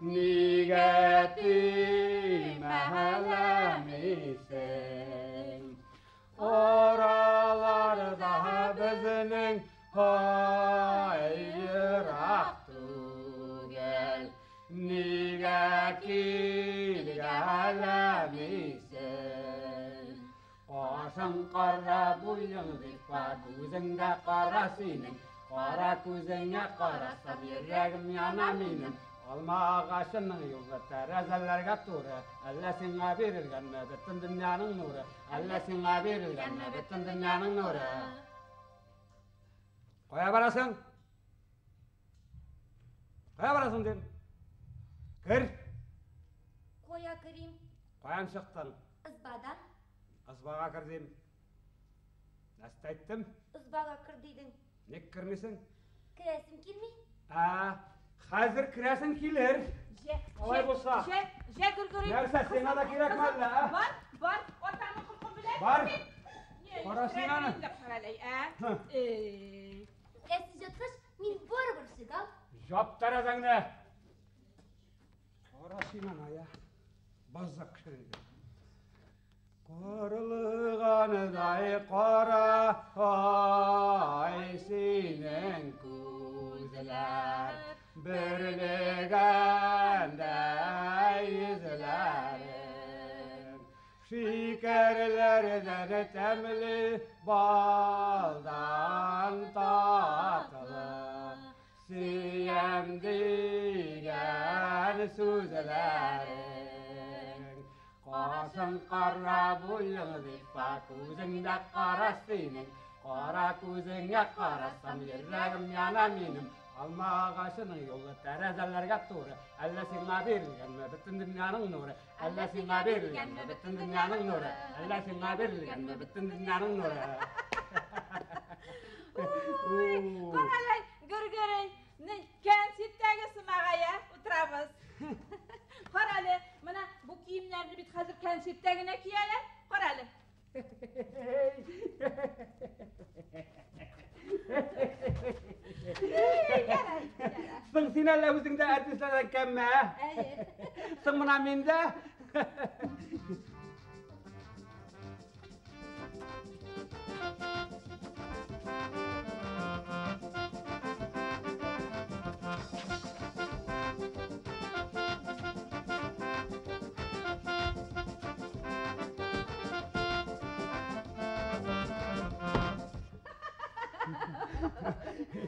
Нигә тимәләмисең? Араларда безнең һай ерак түгел, нигә килгәләмисең? Кашың кара, буең зифа, күзең дә кара синең. Кара күзеңә карасам, йөрәгем яна минем. Алма агачының юлы тәрәзәләргә туры. Әллә сиңа бирелгәнме бөтен дөньяның нуры? Әллә сиңа бирелгәнме бөтен дөньяның нуры? Кая барасың? Кая барасың дим? Кер. Кая керим? Каян чыктың? Избадан. Избага кер дим. Нәрсә әйттем? Избага кер дидең. Ник кермисең? Керәсем килми. Ә, хәзер керәсең килер. Җә, Алай булса. Җә, җә, Гөргөри. Нәрсә, сиңа да кирәкме әллә, ә? Бар, бар, атаңның холкын беләсең Бар. бит. Не, Кара син аны. Каралай, ә? Һы. Ә сез яткач, мин барыбер чыгам. Яп тәрәзәңне. Кара син аны, я. Баззак кеше. Карлыганыдай кара ай синең күзләр, берлегәндәй йөзләрең. Шикәрләрдән тәмле, балдан татлы, сөям дигән сүзләрең. Кашың кара, буең зифа, күзең дә кара синең. Кара күзеңә карасам, йөрәгем яна минем. Алма агачының юлы тәрәзәләргә туры. Әллә сиңа бирелгәнме бөтен дөньяның нуры? Әллә сиңа бирелгәнме бөтен дөньяның нуры? Әллә сиңа бирелгәнме бөтен дөньяның нуры? Уй, каралай, Гөргөрей, кәнситтәге сымагая утырабыз. Карале, менә бу киемнәрне бит хәзер кәнситтә генә кияләр. Карале. Соң син әллә үзең дә артистлардан кәмме, ә? Әйе. Соң менә мин дә.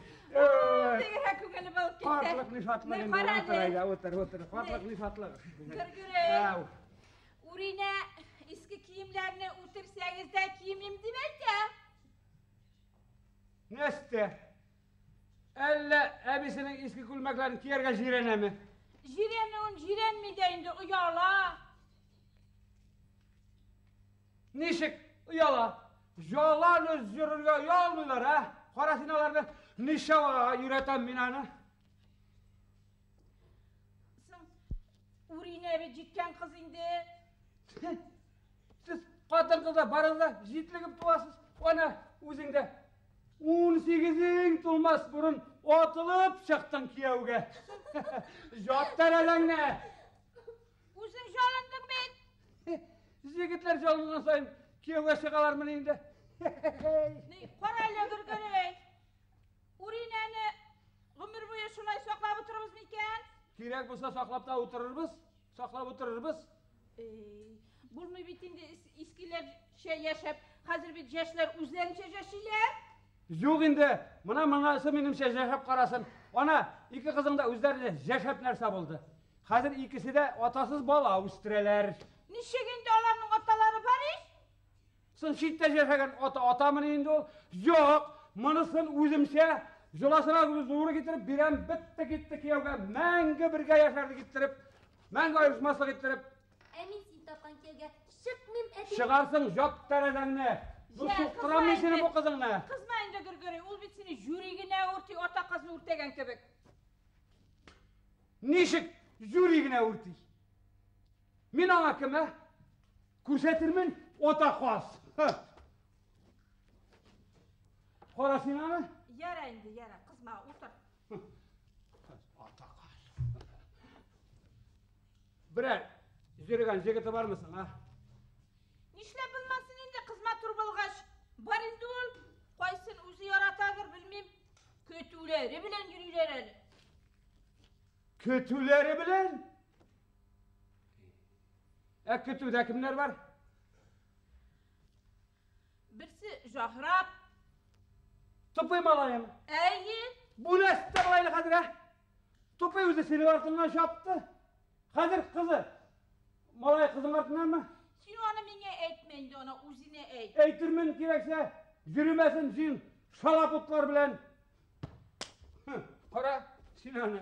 Тегерәк күңеле булып китте. Картлык ни шатлык Ни, инде, кара утыр әле. әйдә, утыр, утыр. Картлык ни шатлык. Гөргөрей. Ау. Уринә, иске киемнәрне үтерсәгез дә кимим дип әйтә. Нәрсә? Әллә әбисенең иске күлмәкләрен кияргә җирәнәме? Җирәнүен җирәнми дә инде, ояла. Ничек ояла? Ялан үз йөрергә оялмыйлар, ә? Кара син аларны, ничава өйрәтәм мин аны. Соң, Уринә бит җиткән кыз инде. Сез хатын-кызлар барыгыз да җитлегеп туасыз. Ана үзең дә 18-ең тулмас борын атылып чыктың кияүгә. Яп тәрәзәңне. Үзең жалындың бит. Егетләр жалынган саен кияүгә чыгалармыни инде? Ни, кара әле, Гөргөрей. Уринәне гомер буе шулай саклап утырырбыз микән? Кирәк булса саклап та утырырбыз, саклап утырырбыз. Эй, булмый бит инде искеләрчә яшәп, хәзер бит яшьләр үзләренчә яшиләр. Юк инде, менә монысы минемчә яшәп карасын. Ана, ике кызың да үзләренчә яшәп нәрсә булды. Хәзер икесе дә атасыз бала үстерәләр. Ничек инде аларның аталары бар ич? Соң читтә яшәгән ата атамыни инде ул? Юк, монысын үземчә җоласына зуры китереп бирәм, бетте китте кияүгә, мәңге бергә яшәрлек иттереп, мәңге аерышмаслык иттереп. Ә мин син тапкан кияүгә чыкмыйм, әти. Чыгарсың, яп тәрәзәңне. Бу Җә, суктырам мин кызма сине инде. бу кызыңны. Кызма инде, Гөргөри, ул бит сине жюри генә үрти, ата казны үртәгән кебек. Ничек жюри генә үрти? Мин аңа кем, ә? Күрсәтермен ата каз. Кара син аны. Яра инде, яра, кызма, утыр. Ата каз. Берәр йөрөгән егете бармы соң, а? Нишләп булмасын инде, кыз матур булгач. Бар инде ул. Кайсын үзе яратадыр, белмим. Көтүләре белән йөриләр әле. Көтүләре белән? Ә көтүдә кемнәр бар? Берсе Жаһрап. Тупый малаем. Әйе. Бу нәрсә малайны хәзер, ә? Тупый үзе синең артыңнан чапты. Хәзер кызы. Малай кызың артыннанмы? Син аны миңа әйтмә инде, аны үзенә әйт. Әйтермен кирәксә, йөрмәсен син шалапутлар белән. Кара, син аны.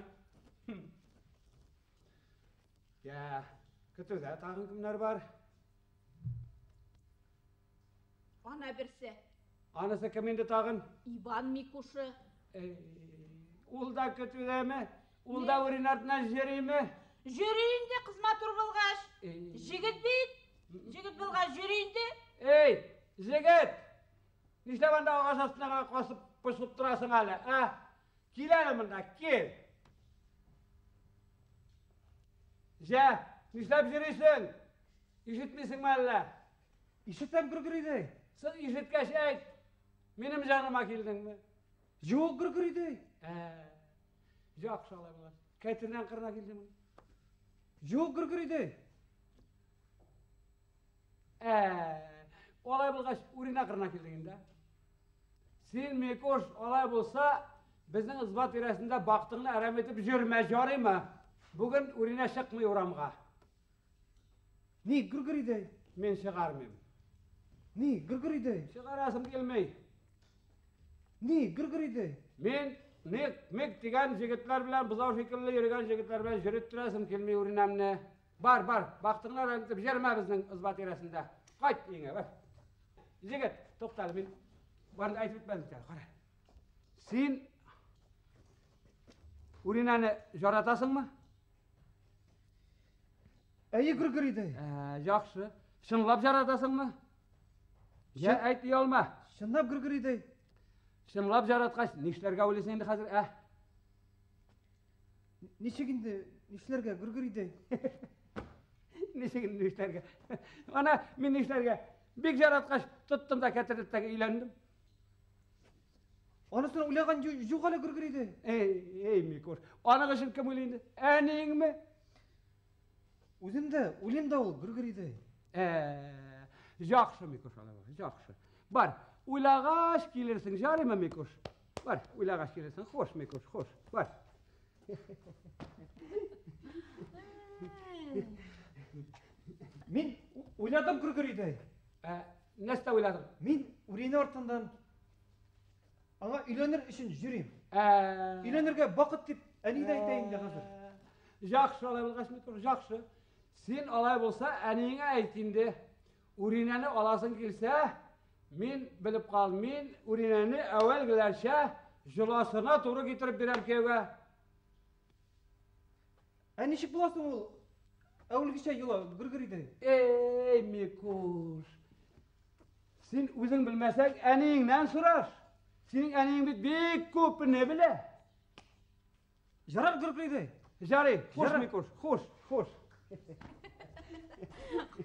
Я, көтүдә тагын кемнәр бар? Ана берсе. Анысы кем инде тагын? Иван Микушы. Ул да көтүдәме? Ул да үрин артыннан йөриме? Йөри инде, кыз матур булгач. Җегет бит. Җегет булгач йөри инде. Эй, җегет! Нишләп анда агач астына гына касып, пошып торасың әле, а? Кил әле монда, кил. Җә, нишләп йөрисең? Ишетмисеңме әллә? Ишетәм, Григорий. Син ишеткәч әйт, минем җаныма килдеңме? Юк, Григорий. Яхшы алай булгач. Кәтернән кырына килдеңме? Юк, Григорий. Алай булгач, Урина кырына килдең инде. Син, Микуш, алай булса, безнең ызба тирәсендә бактыңны әрәм итеп йөрмә, ярыймы? Бүген Урина чыкмый урамга. Ни, Григорий? Мин чыгармыйм. Ни, Григорий? Чыгарасым килми. Ни, Григорий? Мин Ник, Мик дигән җегетләр белән, бозау шикелле йөргән җегетләр белән йөреттерәсем килми Уринамны. Бар, бар, бактыңны әрәм итеп йөрмә безнең ызба тирәсендә. Кайт өеңә, бар. Җегет, туктале, мин барын әйтеп бетмәдем әле, кара. Син Уринаны яратасыңмы? Әйе, Григорий. Яхшы. Чынлап яратасыңмы? Я, әйт оялма. Чынлап, Григорий. Чынлап яраткач, нишләргә уйлыйсың инде хәзер, ә? Ничек инде нишләргә, Григорий? Ничек инде нишләргә? Ана, мин нишләргә? Бик яраткач, тоттым да кәтердек тә өйләндем. Анысын уйлаган юк әле, Григорий. Эй, эй, Микуш, аның өчен кем уйлый инде? Әниеңме? Үзем дә уйлыйм да ул, Григорий. Яхшы, Микуш, алай булса, яхшы. Бар, уйлагач килерсең, ярыймы, Микуш? Бар, уйлагач килерсең. Хуш, Микуш, хуш. Бар. Мин уйладым, Григорий. Нәрсә уйладың? Мин Урина артыннан аңа өйләнер өчен йөрим. Өйләнергә вакыт дип әни дә әйтә инде хәзер. Яхшы, алай булгач, Микуш, яхшы. Син алай булса, әниеңә әйт инде. Уринәне аласың килсә, мин белеп кал, мин Уринәне әүвәлгеләрчә җоласына туры китереп бирәм кияүгә. Ә ничек буласың ул әүвәлгечә йола, Григорий? Эй, Микуш, син үзең белмәсәң, әниеңнән сораш. Синең әниең бит бик күпне белә. Ярар, Григорий. Ярый, хуш, Ярар. Микуш, хуш, хуш.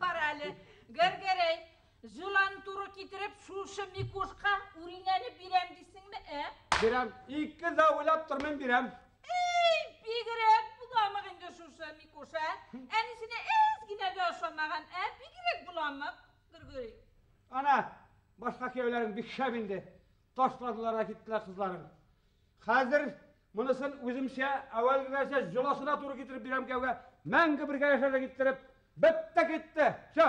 Кара әле, Гәргәрәй, җылан туры китереп, шушы Микушка Уринәне бирәм дисеңме, ә? Бирәм, ике дә уйлап тормыйм, бирәм. Эй, бигрәк буламык инде шушы Микуш, ә? Әнисенә әз генә дә ошамаган, ә? Бигрәк буламык, Григорий. Ана, башка кияүләрең бик шәп инде. Ташладылар да киттеләр кызларын. Хәзер монысын үземчә, әүвәлгеләрчә җоласына туры китереп бирәм кияүгә. Мәңге бергә яшәргә китереп, бетте китте. Всё.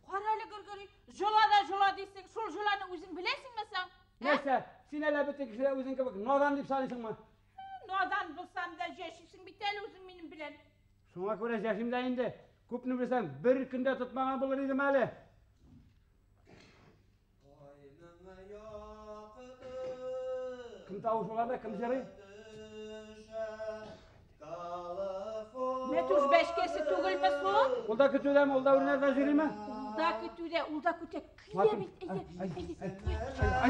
Кара әле, Григорий, җола да җола дисең, шул җоланы үзең беләсеңме соң? Ә? Нәрсә, син әле бөтен кешеләр үзең кебек надан дип саныйсыңмы? Надан булсам да яшисең бит әле үзең минем белән. Шуңа күрә яшим дә инде. Күпне белсәң, бер көндә тотмаган булыр идем әле. Кем тавыш уларда, кем җырый? Мәтүш бәшкәсе түгелме соң? Ул да көтүдәме, ул да үрнәрдә җөрими? Ул да көтүдә, ул да көтә. Килә Матур. бит, әйдә, Ай, әйдә. ай,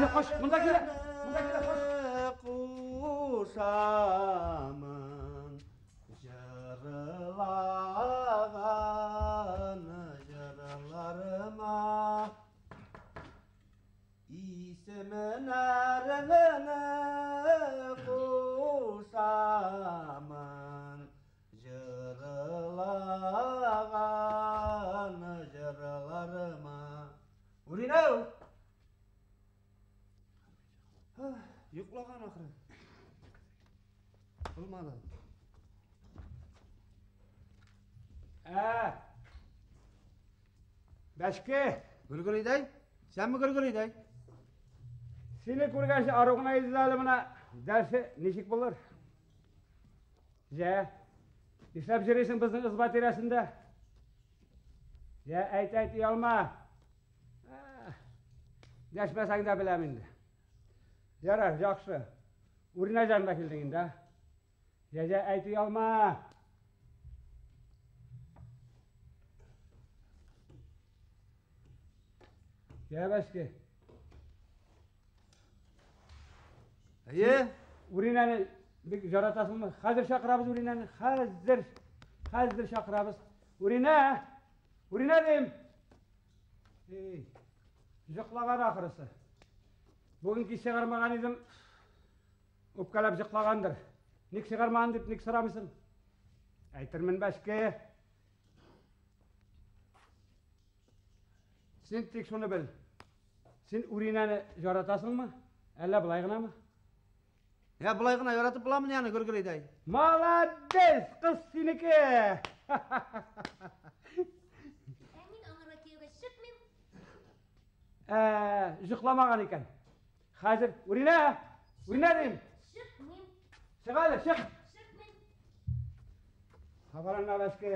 ай, каш, монда килә. Монда килә, каш. Кушамын, җырларым. Йоҡлаған ахыры. Булманы. Бәшке. Гөргөрөйҙәй, сәнме Гөргөрөйҙәй? Сине күргәс арыу ғына ине әле бына. Дәрсе нисек булыр? Йә, нишләп йөрөйһөң беҙҙең избә тирәһендә? Йә, әйт, әйт, оялма. Дәшмәсәң дә беләм инде. Ярар, яҡшы. Үренә янына килдең инде. Йә, йә, әйт, оялма. Йә, Бәшке. Әйе. Үринәне бик яратасыңмы? Хәҙер саҡырабыҙ Үринәне. Хәҙер, хәҙер саҡырабыҙ. Үринә! Үринә тим! Эй, йоҡлаған ахырысы. Бөгөн кис сығармаған инем. Үпкәләп йоҡлағандыр. Ник сығармаған тип ник сорамайһың? Әйтермен, Бәшке. Син тик шуны бел. Син Үринәне яратасыңмы? Әллә былай ғынамы? Я былай ғына яратып буламы ни аны, Гөргөрөйҙәй? Молодец, ҡыҙ һинеке. Ә мин аңарға кейәүгә сыҡмайым. Йоҡламаған икән. Хәҙер Үринә, Үринә тим. Сыҡмайым. Сыҡ әле, сыҡ. Сыҡмайым. Хабарланма, Бәшке.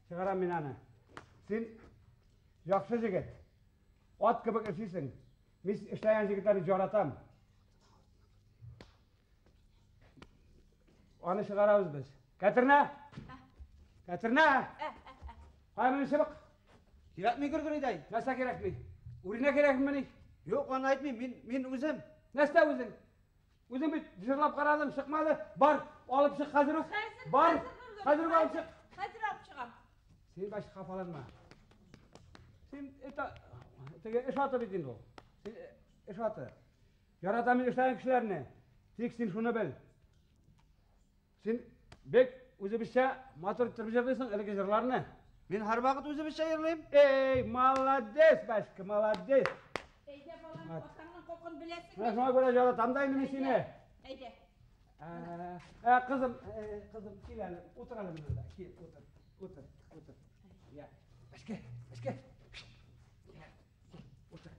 Сығарам мин аны. Син яҡшы егет. Ат кебек эшләйһең. Мин эшләгән егеттәрҙе яратам. Аны сығарабыҙ беҙ. Кәтернә! Кәтернә! Ҡая минең сыбыҡ? Кәрәкмәй, Гөргөрөйҙәй. Нәрсә кәрәкмәй? Үринә кәрәкме ни? Юҡ, аны әйтмәйем. Мин үҙем. Нәрсә үҙең? Үҙең бит йырлап ҡараның, сыҡманы. Бар, алып сыҡ хәҙер үк. Хәҙер, Бар, хәҙер, хәҙер үк алып сыҡ. Хәҙер алып сығам. Син баш хафаланма. Син это, теге эш аты бит инде ул. Син эш аты. Яратам мин эшләгән кешеләрне. Тик син шуны бел. Син бик үҙебеҙсә матур итеп йырлайһың әлеге йырларны. Мин һәр ваҡыт үҙебеҙсә йырлайым. Эй, молодец, Бәшке, молодец. Әйҙә, балам, Ат. атаңдың ҡоҡон беләсеңме? Менә шуңа күрә яратам да инде мин сине. Әйҙә. Ҡыҙым, ҡыҙым, кил әле, ултыр әле бында. Кил, ултыр, ултыр, ултыр. Я, Бәшке, Бәшке. Я, кил, ултыр,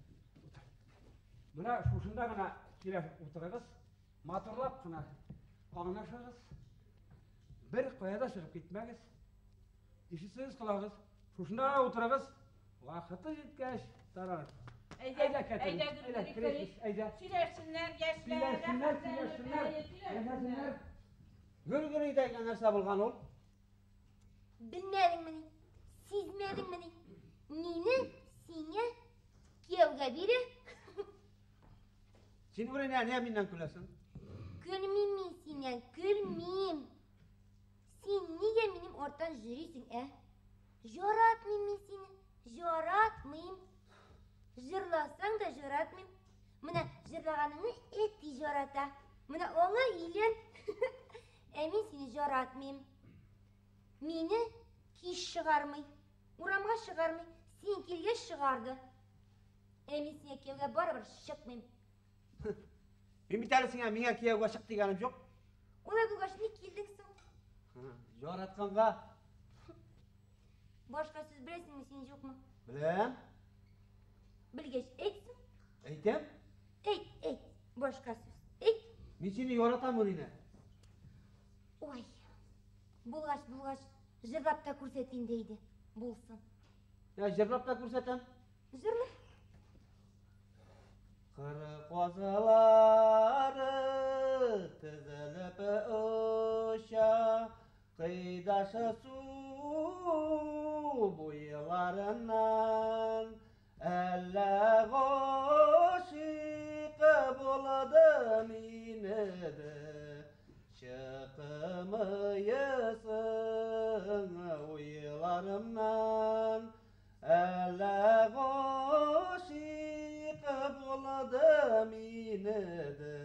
ултыр. Бына шушында ғына килә ултырығыҙ, матурлап ҡына аңлашығыҙ. Бер ҡая ҙа сығып китмәгеҙ. Ишетсәгеҙ ҡолағыҙ. Шушында ғына ултырығыҙ. Ваҡыты еткәс, тарар. Әйҙә, Әйҙә, Кәтер, әйҙә, әйҙә, Гөлгөрөй, керәйек, әйҙә. Сөйләшһендәр, йәшләр, Сөйләшһендәр, рәхәтләнеп, сөйләшһендәр, әйе, сөйләшһендәр. йәшәһендәр. Гөргөрөйҙәйгә нәрсә булған ул? Белмәҙеңме ни? Сиҙмәҙеңме ни? Мине һиңә кейәүгә бирә. Син Үринә, ниңә минән көләсең? Көлмәйем мин һинән, көлмәйем. Син нигә минең арттан йөрөйһөң, ә? Яратмыйм мин һине, яратмыйм. Йырлаһаң да яратмыйм. Бына йырлағаныңды әти ярата. Бына уңа өйлән. Ә мин һине яратмыйм. Мине кис сығармай, урамға сығармай. Син килгәс сығарҙы. Ә мин һиңә кейәүгә барыбер сыҡмайым. Мин бит әле һиңә миңә кейәүгә сыҡ тигәнем юҡ. Улай булғас ни килдең һуң? Яратҡанға. Башҡа һүҙ беләсеңме һин, юҡмы? Беләм. Белгәс әйтсең. Әйтәм. Әйт, әйт, башҡа һүҙ. Әйт. Мин һине яратам, Үринә. Ой, булғас, булғас, йырлап та күрһәт инде әйҙә, булсын. Я, йырлап та күрһәтәм. Йырла. Ҡырыҡ ҡазалары теҙелеп оса, ҡыйҙашы су буйларынан. Әллә ғашиҡ булды мине дә, сыҡмайһың уйларымнан. Әллә ғашиҡ булды мине дә,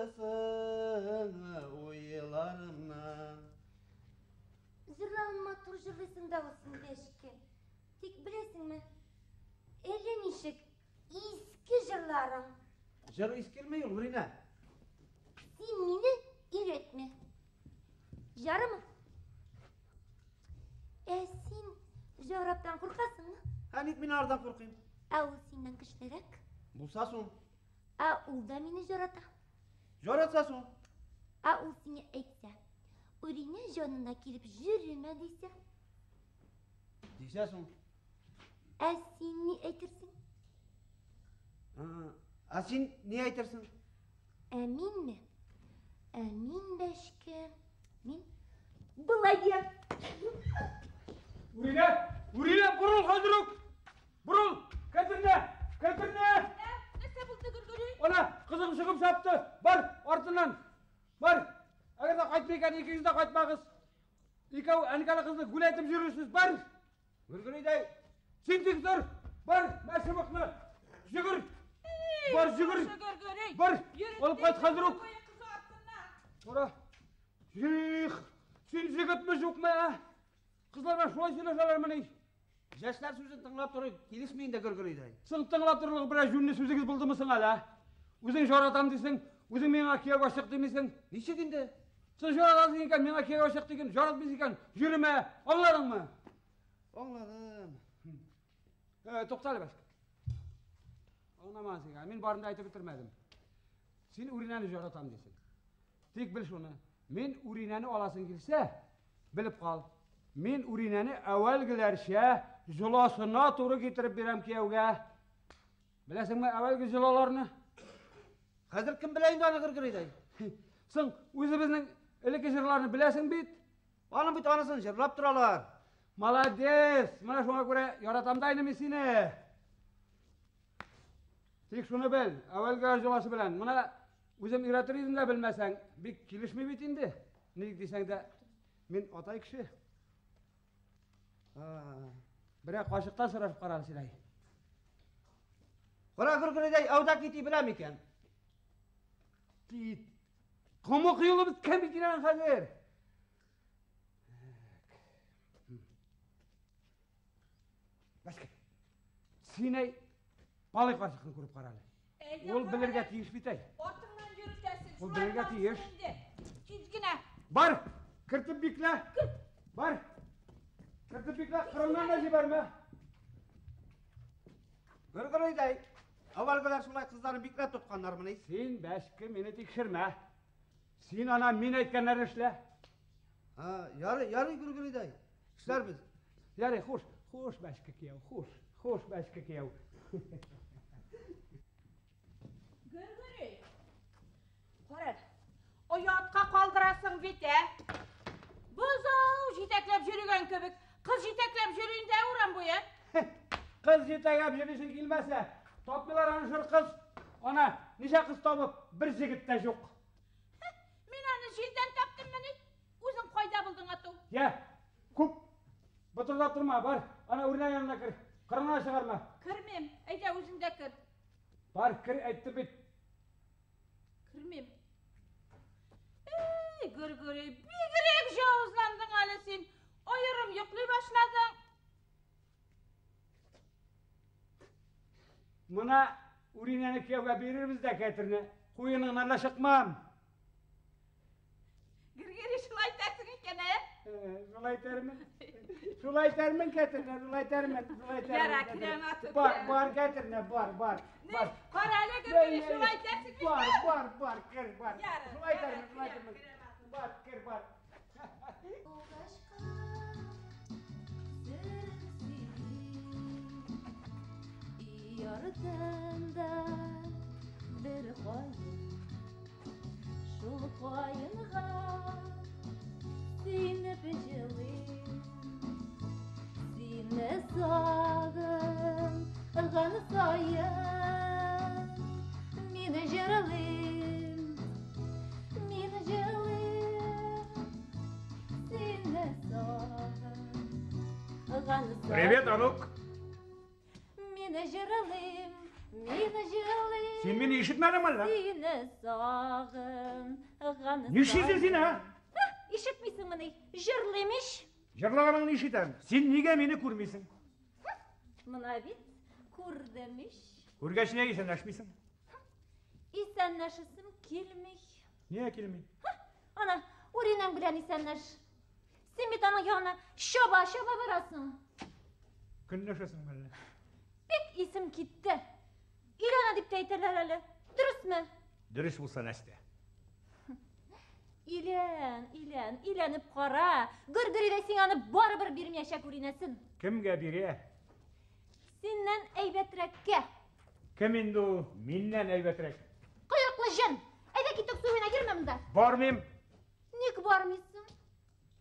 сыҡмайһың уйларымнан. Йырлауын матур йырлайһың да ул син, Бәшке. Тик беләсеңме, әллә нисек иске иске җырларың. Җыр искермәй ул, Үринә. Син мине өйрәтмә. Ярымы? Ә син Җараптан куркасыңмы? Ә ник мин аңардан куркыйм? Ә ул синнән көчлерәк. Булса соң. Ә ул да мине җарата. Җаратса соң. Ә ул сиңа әйтсә, Үринә җанына килеп йөремә дисә. Дисә соң. Ә син ни әйтерсең? Ә син ни әйтерсең? Ә минме? Ә мин бәшке. Мин былай диям. Үринә! Үринә, борыл хәзер үк! Борыл! Кәтернә! Кәтернә! Нәрсә булды, Гөргөри? Ана, кызың чыгып чапты. Бар, артыннан. Бар. Әгәр дә кайтмый икән, икегез дә кайтмагыз. Икәү әнкәле кызны гүләтеп йөрерсез. Бар. Гөргөридәй. Син тик тор. Бар, мә чыбыкны. Йөгер. Бар, йөгер. Гөргөри. Бар. Алып кайт хәзер үк. Кызы артыннан. Ора. Их, син җегетме юкмы, ә? Кызлар белән шулай сөйләшәләрмени? Яшьләр сүзен тыңлап торып килешми инде Гөргөридәй. Соң тыңлап торырлык берәр җүнле сүзегез булдымы соң әле, ә? Үзең жаратам дисең, үзең миңа кияүгә чык димисең. Ничек инде? Син жаратасың икән, миңа кияүгә чык диген, жаратмыйсың икән, йөрмә. Аңладыңмы? Аңладым. Тукта әле бәшке. Аңламагансың икән, мин барын да әйтеп бетермәдем. Син Үринәне жаратам дисең. Тик бел шуны, мин Үринәне аласың килсә, белеп кал. Мин Үринәне әүвәлгеләрчә җоласына туры китереп бирәм кияүгә. Беләсеңме әүвәлге җолаларны? Хәзер кем белә инде аны Гөргөридәй? Соң үзебезнең элекке җырларны беләсең бит. Аның бит анысын җырлап торалар. Молодец! Менә шуңа күрә яратам да инде мин сине. Тик шуны бел, әүвәлге җоласы белән. Менә үзем өйрәтер идем дә белмәсәң, бик килешми бит инде. Ник дисәң дә, мин атай кеше. Берәр кашыктан сорашып карале син әй. Кара Гөргөридәй, ауда кити беләм икән. Кит. Комы коелып беткән бит инде хәзер. Бәшке. Син әй, палый карчыкны күреп карале. Ул белергә тиеш бит әй. Артыңнан йөртәсең. Ул белергә тиеш. Тиз генә. Бар, кертеп биклә. Бар. Кертеп биклә, кырыңнан да җибәрмә. Гөргөридәй, әүвәлгеләр шулай кызларын бикләп тотканнармыни? Син бәшке мине тикшермә. Син ана мин әйткәннәрне эшлә. Ярый, ярый Гөргөридәй. Эшләрбез. Ярый, хуш, хуш бәшке кияү, хуш, хуш бәшке кияү. Гөргөри. Кара, оятка калдырасың бит, ә? Бозау җитәкләп йөргән кебек, кыз җитәкләп йөри инде урам буе. Кыз җитәкләп йөрисең килмәсә, тапмыйлар аны шул кыз. Ана, ничә кыз табып, бер җегет тә юк. Мин аны җилдән таптыммыни? Үзең кайда булдың ату? Я, күп бытырдап торма, бар. Ана үрнә янына кер. Кырыңа чыгарма. Кермим, әйдә үзең дә кер. Бар, кер әйтте бит. Кермим. Эй, Гөргөри, бигрәк җавызландың әле син. Аерым йоклый башладың. Мына Үринәне кияүгә бирербез дә кәтерне. Куеныңнан да чыкмам. Гөргөри, шулай әйтәсең икән, ә? Шулай әйтәрмен. Шулай әйтәрмен, кәтерне, шулай әйтәрмен, шулай әйтәрмен. Яра, керәм атып. Бар, бар, кәтерне, бар, бар, бар. Кара әле, Гөргөри, шулай әйтәсең икән. Бар, бар, бар, кер, бар. Яра, Шулай әйтәрмен, шулай керәм, әйтәрмен. керәм атып. Бар, кер, бар. Яртында бер каен, шул каенга синеп җылыйм. Сине сагынган саен мин җырлыйм, мин җырлыйм. Сине сагынган саен. Привет, Анук. Мин җырлыйм, мин җырлыйм. Син мине ишетмәдеңме әллә? Сине сагынган Нишлисең син, ә? Ишетмисеңмени? Җырлыйм ич. Җырлаганыңны ишетәм. Син нигә мине күрмисең? Мына бит күрдем ич. Күргәч нигә исәнләшмисең? Исәнләшәсем килми. Нигә килми? Ана, Уринәң белән исәнләш. Син бит аның янына чаба-чаба барасың. Көнләшәсең әллә? Бик исем китте. Өйләнә дип тә әйтәләр әле. Дөресме? Дөрес булса нәрсә? Өйлән, өйлән, өйләнеп кара. Гөргөри дә сиңа аны барыбер бирмәячәк Уринәсен. Кемгә бирә? Синнән әйбәтрәккә. Кем инде ул миннән әйбәтрәк? Койрыклы җен! Әйдә китеп су буена йөрмә монда. Бармыйм. Ник бармыйсың?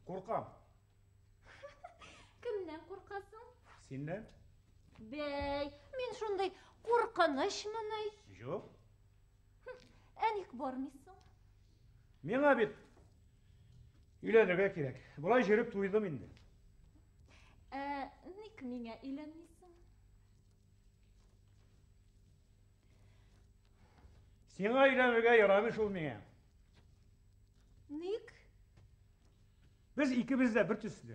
Куркам. Кемнән куркасың? Синнән. Бәй, мин шундый куркынычмыни? Юк. Ә ник бармыйсың? Миңа бит өйләнергә кирәк. Болай йөреп туйдым инде. Ә ник миңа өйләнмисең? Сиңа өйләнергә ярамый шул миңа. Ник? Без икебез дә бер төсле.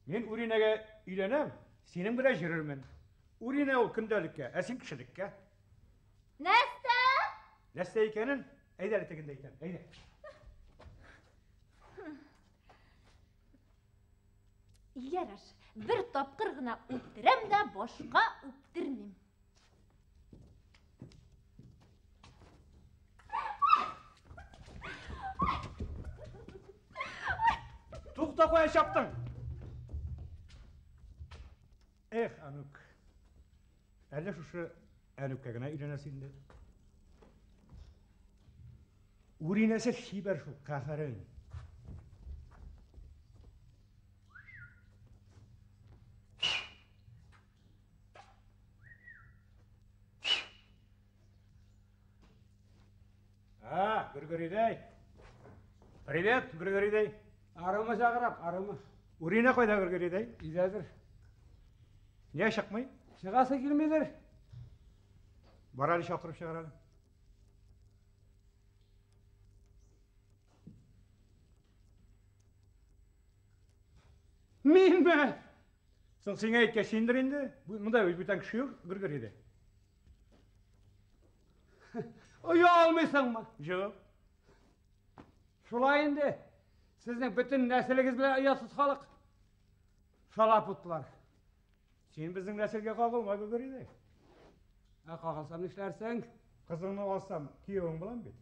Мин Уринәгә өйләнәм, синең белән йөрермен. Уринә ул көндәлеккә, ә син кешелеккә. Нәрсә? Нәрсә икәнен әйдә әле тегендә әйтәм. Әйдә. Ярар, бер тапкыр гына үптерәм дә башка үптермим. Тукта, кая чаптың? Эх, Анук. Әллә шушы Әнүккә генә өйләнәсе инде. Уринәсе чибәр шул, каһәрең. А, Григорийдәй. Привет, Григорийдәй. Арымы чакырап, арымы. Уринә кайда, Григорийдәй? Өйдәдер. Нигә чыкмый? Чыгасы килмидер. Бар әле чакырып чыгар әле. Минме? Соң сиңа әйткәч синдер инде. Монда бүтән кеше юк, Григорийдәй. Оялмыйсыңмы? Юк. Шулай инде. Сезнең бөтен нәселегез белән оятсыз халык. Шалапутлар. Син безнең нәселгә кагылма, Григорийдәй. Ә кагылсам нишләрсең? Кызыңны алсам, киявең булам бит.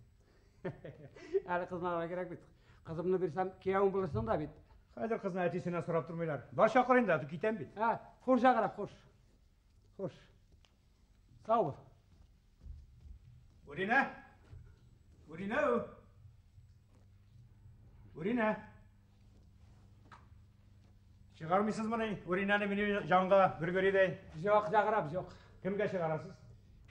Әле кызны алырга кирәк бит. Кызымны бирсәм, киявең булырсың да бит. Хәзер кызны әтисеннән сорап тормыйлар. Бар чакыр инде, китәм бит. Ә, хуш чакырап, хуш. Хуш. Сау бул. Уринә! Уринә! Уринә! Чыгармыйсызмыни Уринәне минем җанга, Григорийдәй? Юк, чакырап, юк. Кемгә чыгарасыз?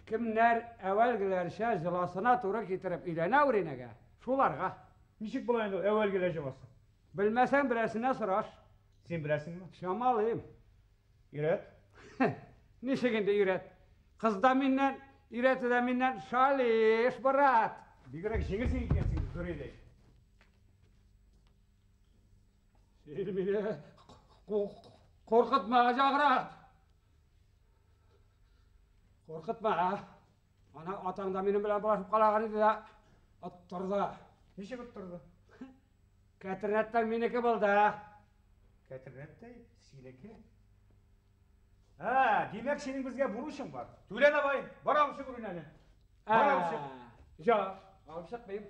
Кемнәр әүвәлгеләрчә җыласына туры китереп өйләнә Уринәгә, шуларга. Ничек була инде әүвәлгеләр җыласы? Белмәсәң берәрсенә сораш. Син беләсеңме? Чамалыйм. Өйрәт. Ничек инде өйрәт? Кыз да миннән, өйрәтү дә миннән. Шалиш, брат. Бигрәк җиңелсең икәнсең, Григорийдәй. Син мине куркытма, Җаграт. Куркытма. Ана атаң да минем белән булашып калаган иде дә, оттырды. Ничек оттырды? Кәтернәттән минеке булды. Кәтернәттәй синеке? Ә, димәк, синең безгә бурычың бар. Түлә давай, бар алып чык Уринәне. Бар алып чык. Юк, алып чыкмыйм.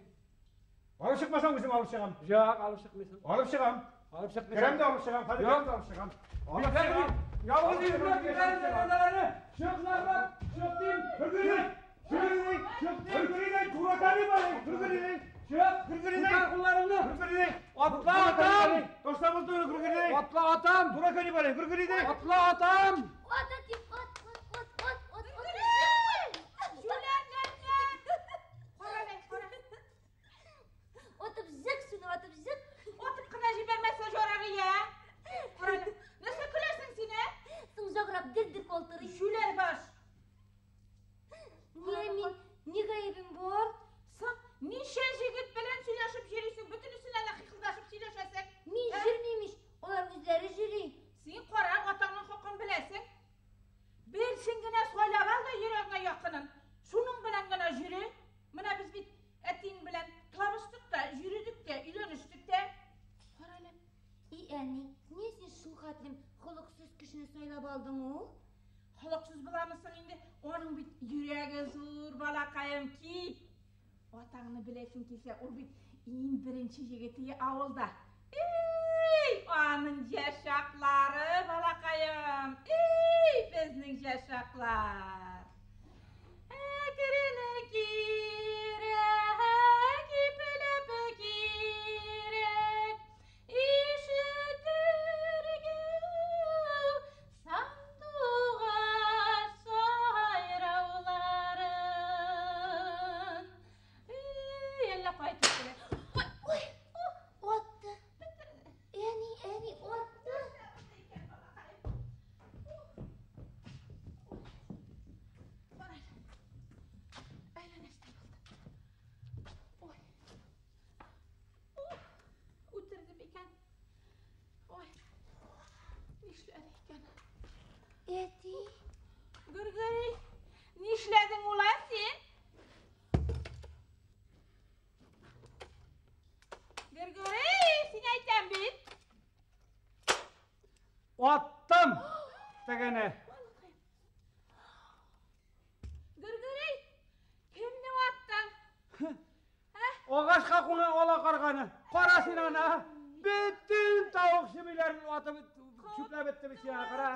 Алып чыкмасаң үзем алып чыгам. Юк, алып чыкмыйсың. Алып чыгам. Алып чыкмыйсың. Керәм дә алып чыгам, хәзер керәм дә алып чыгам. Алып чыгам. Ялгыз үземә китәрем тәрәзәләрне. Чык, Җаграт, чык дим. Григорий! Григорий! Чык дим. Григорий, дурака ни бар? Григорий! Чык. Григорий! Күтәр кулларыңны. Григорий! Атла, атам! Ташла мылтыгны, Григорий! Атла, атам! Дурака ни бар? Григорий! Атла, атам! Ат, ат, ат, ат, ат, ат, ат. Җүләрләнгән! Кара әле, кара. Атып җык шуны, атып җык. Атып кына җибәрмәсә ярар ия. Кара әле. Нәрсә көләсең син, ә? Соң җаграп дер-дер калтырый. Җүләр баш. Ни мин, ни гаебем бар? Соң ничә җегет белән сөйләшеп йөрисең, бөтенесенә дә хихылдашып сөйләшәсең. Мин Ә? йөрмим ич, алар үзләре йөри. Син кара, атаңның хакын беләсең. Берсен генә хәтлем холоҡсоҙ кешене сайлап алдың ул? Холоҡсоҙ буламы инде? Уның бит йөрәге ҙур, балаҡайым, кит. Атаңны беләһең килһә, ул бит иң беренсе егете ауылда. Эй, аның йәшаҡлары, балаҡайым. Эй, беҙҙең йәшаҡлар. Әкренә кирәк, ипләп кирәк, ишетергә сандуғас сайрауларын. Эй, әллә ҡайтып килә. Ой, атты. Әни, әни, атты. Әле нәрсә булды? Ой. Ух, үтерҙе микән? Ой. Нишләне икән? Әти. Гөргөрей, нишләдең улай һин? Гөргөрей, син әйтәм бит. Аттым! Тегене. Гөргөрей, кемде аттың? Ағасҡа ҡуна ала ҡарғаны. Ҡара һин аны. Бөтөн тауыҡ себейҙәрен атып сүпләп бөттө бит һиңә, ҡара.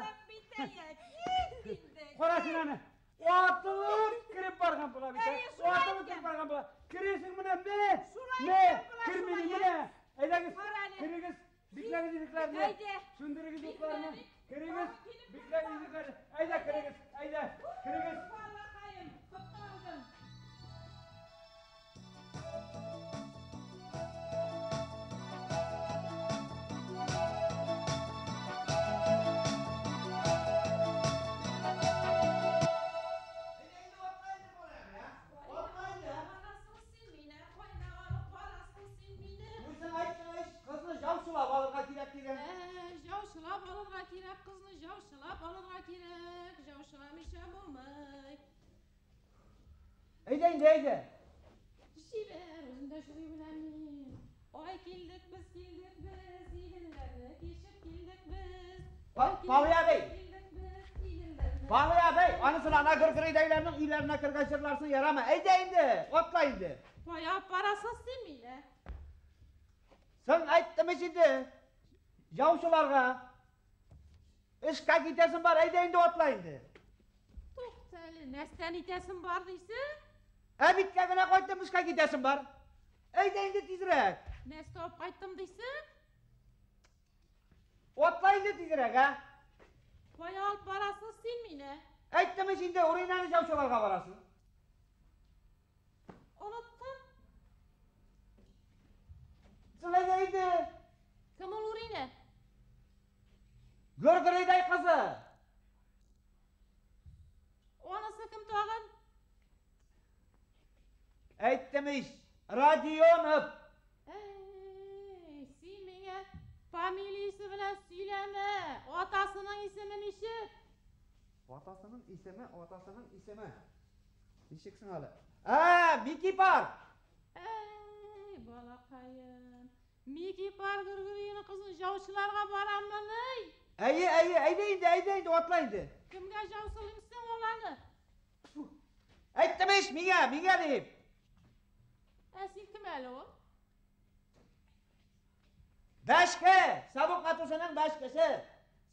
Ҡара һин аны. Атылып кереп барған була бит. Әйе, шулай Атылып икән. кереп барған була. Керәһең менә, мә. Шулай Мә, икән була, кермәй шулай. менә. Әйҙәгеҙ, Ҡара әле. керегеҙ, бикләгеҙ ишектәрҙе. Әйҙә. Сүндерегеҙ утларны. Керегеҙ, бикләгеҙ ишектәрҙе. Әйҙә, керегеҙ, әйҙә, керегеҙ. Балаҡайым, ҡотҡарҙың. Үзең әйттең ич, ҡыҙҙы яусылап алырға кәрәк тигән. Яусылап алырға кәрәк, ҡыҙҙы яусылап алырға кәрәк, яусыламайса булмай. Әйҙә инде, әйҙә. Ебәр, үҙем дә шулай беләм мин. Ай килдек беҙ, килдек беҙ, иленләрҙе кисеп килдек беҙ. Палый әбей. Килдек беҙ, иленләрҙе. Палый әбей, аныһын ана Гөргөрейҙәгеләрҙең өйҙәренә кергән йырларсын ярамай. Әйҙә инде, атла инде. Ҡая бараһың һин мине? Һин әйттем ич инде. Яусыларға. Эшкә китәсең бар, әйҙә инде атла инде. Туҡта әле, нәрсән итәсең бар тиһең? Ә биткә генә ҡайттым, эшкә китәсең бар. Әйҙә инде тиҙерәк. Нәрсә алып ҡайттым тиһең? Атла инде тиҙерәк, ә? Ҡая алып бараһың һин мине? Әйттем ич инде, Уринаны яусыларға барасың. Оноттом. Һин әйҙә инде. Кем ул Урина? Гөргөрейҙәй ҡыҙы. Уныһы кем тағын? Әйттем ич, Родионов. Эй, һин миңә фамилияһы менән һөйләмә. Атаһының исеме нисек? Атаһының исеме, атаһының исеме. Нисек һуң әле? Ә, Микипар. Эй, балаҡайым. Микипар Гөргөрейҙең ҡыҙын яусыларға бараммы ни? Әйе, әйе, әйҙә инде, әйҙә инде, атла инде. Кемгә яусылайһың уларны? Әйттем ич, миңә, миңә тип. Ә һин кем әле ул? Бәшке, сабыҡ матусының бәшкесе.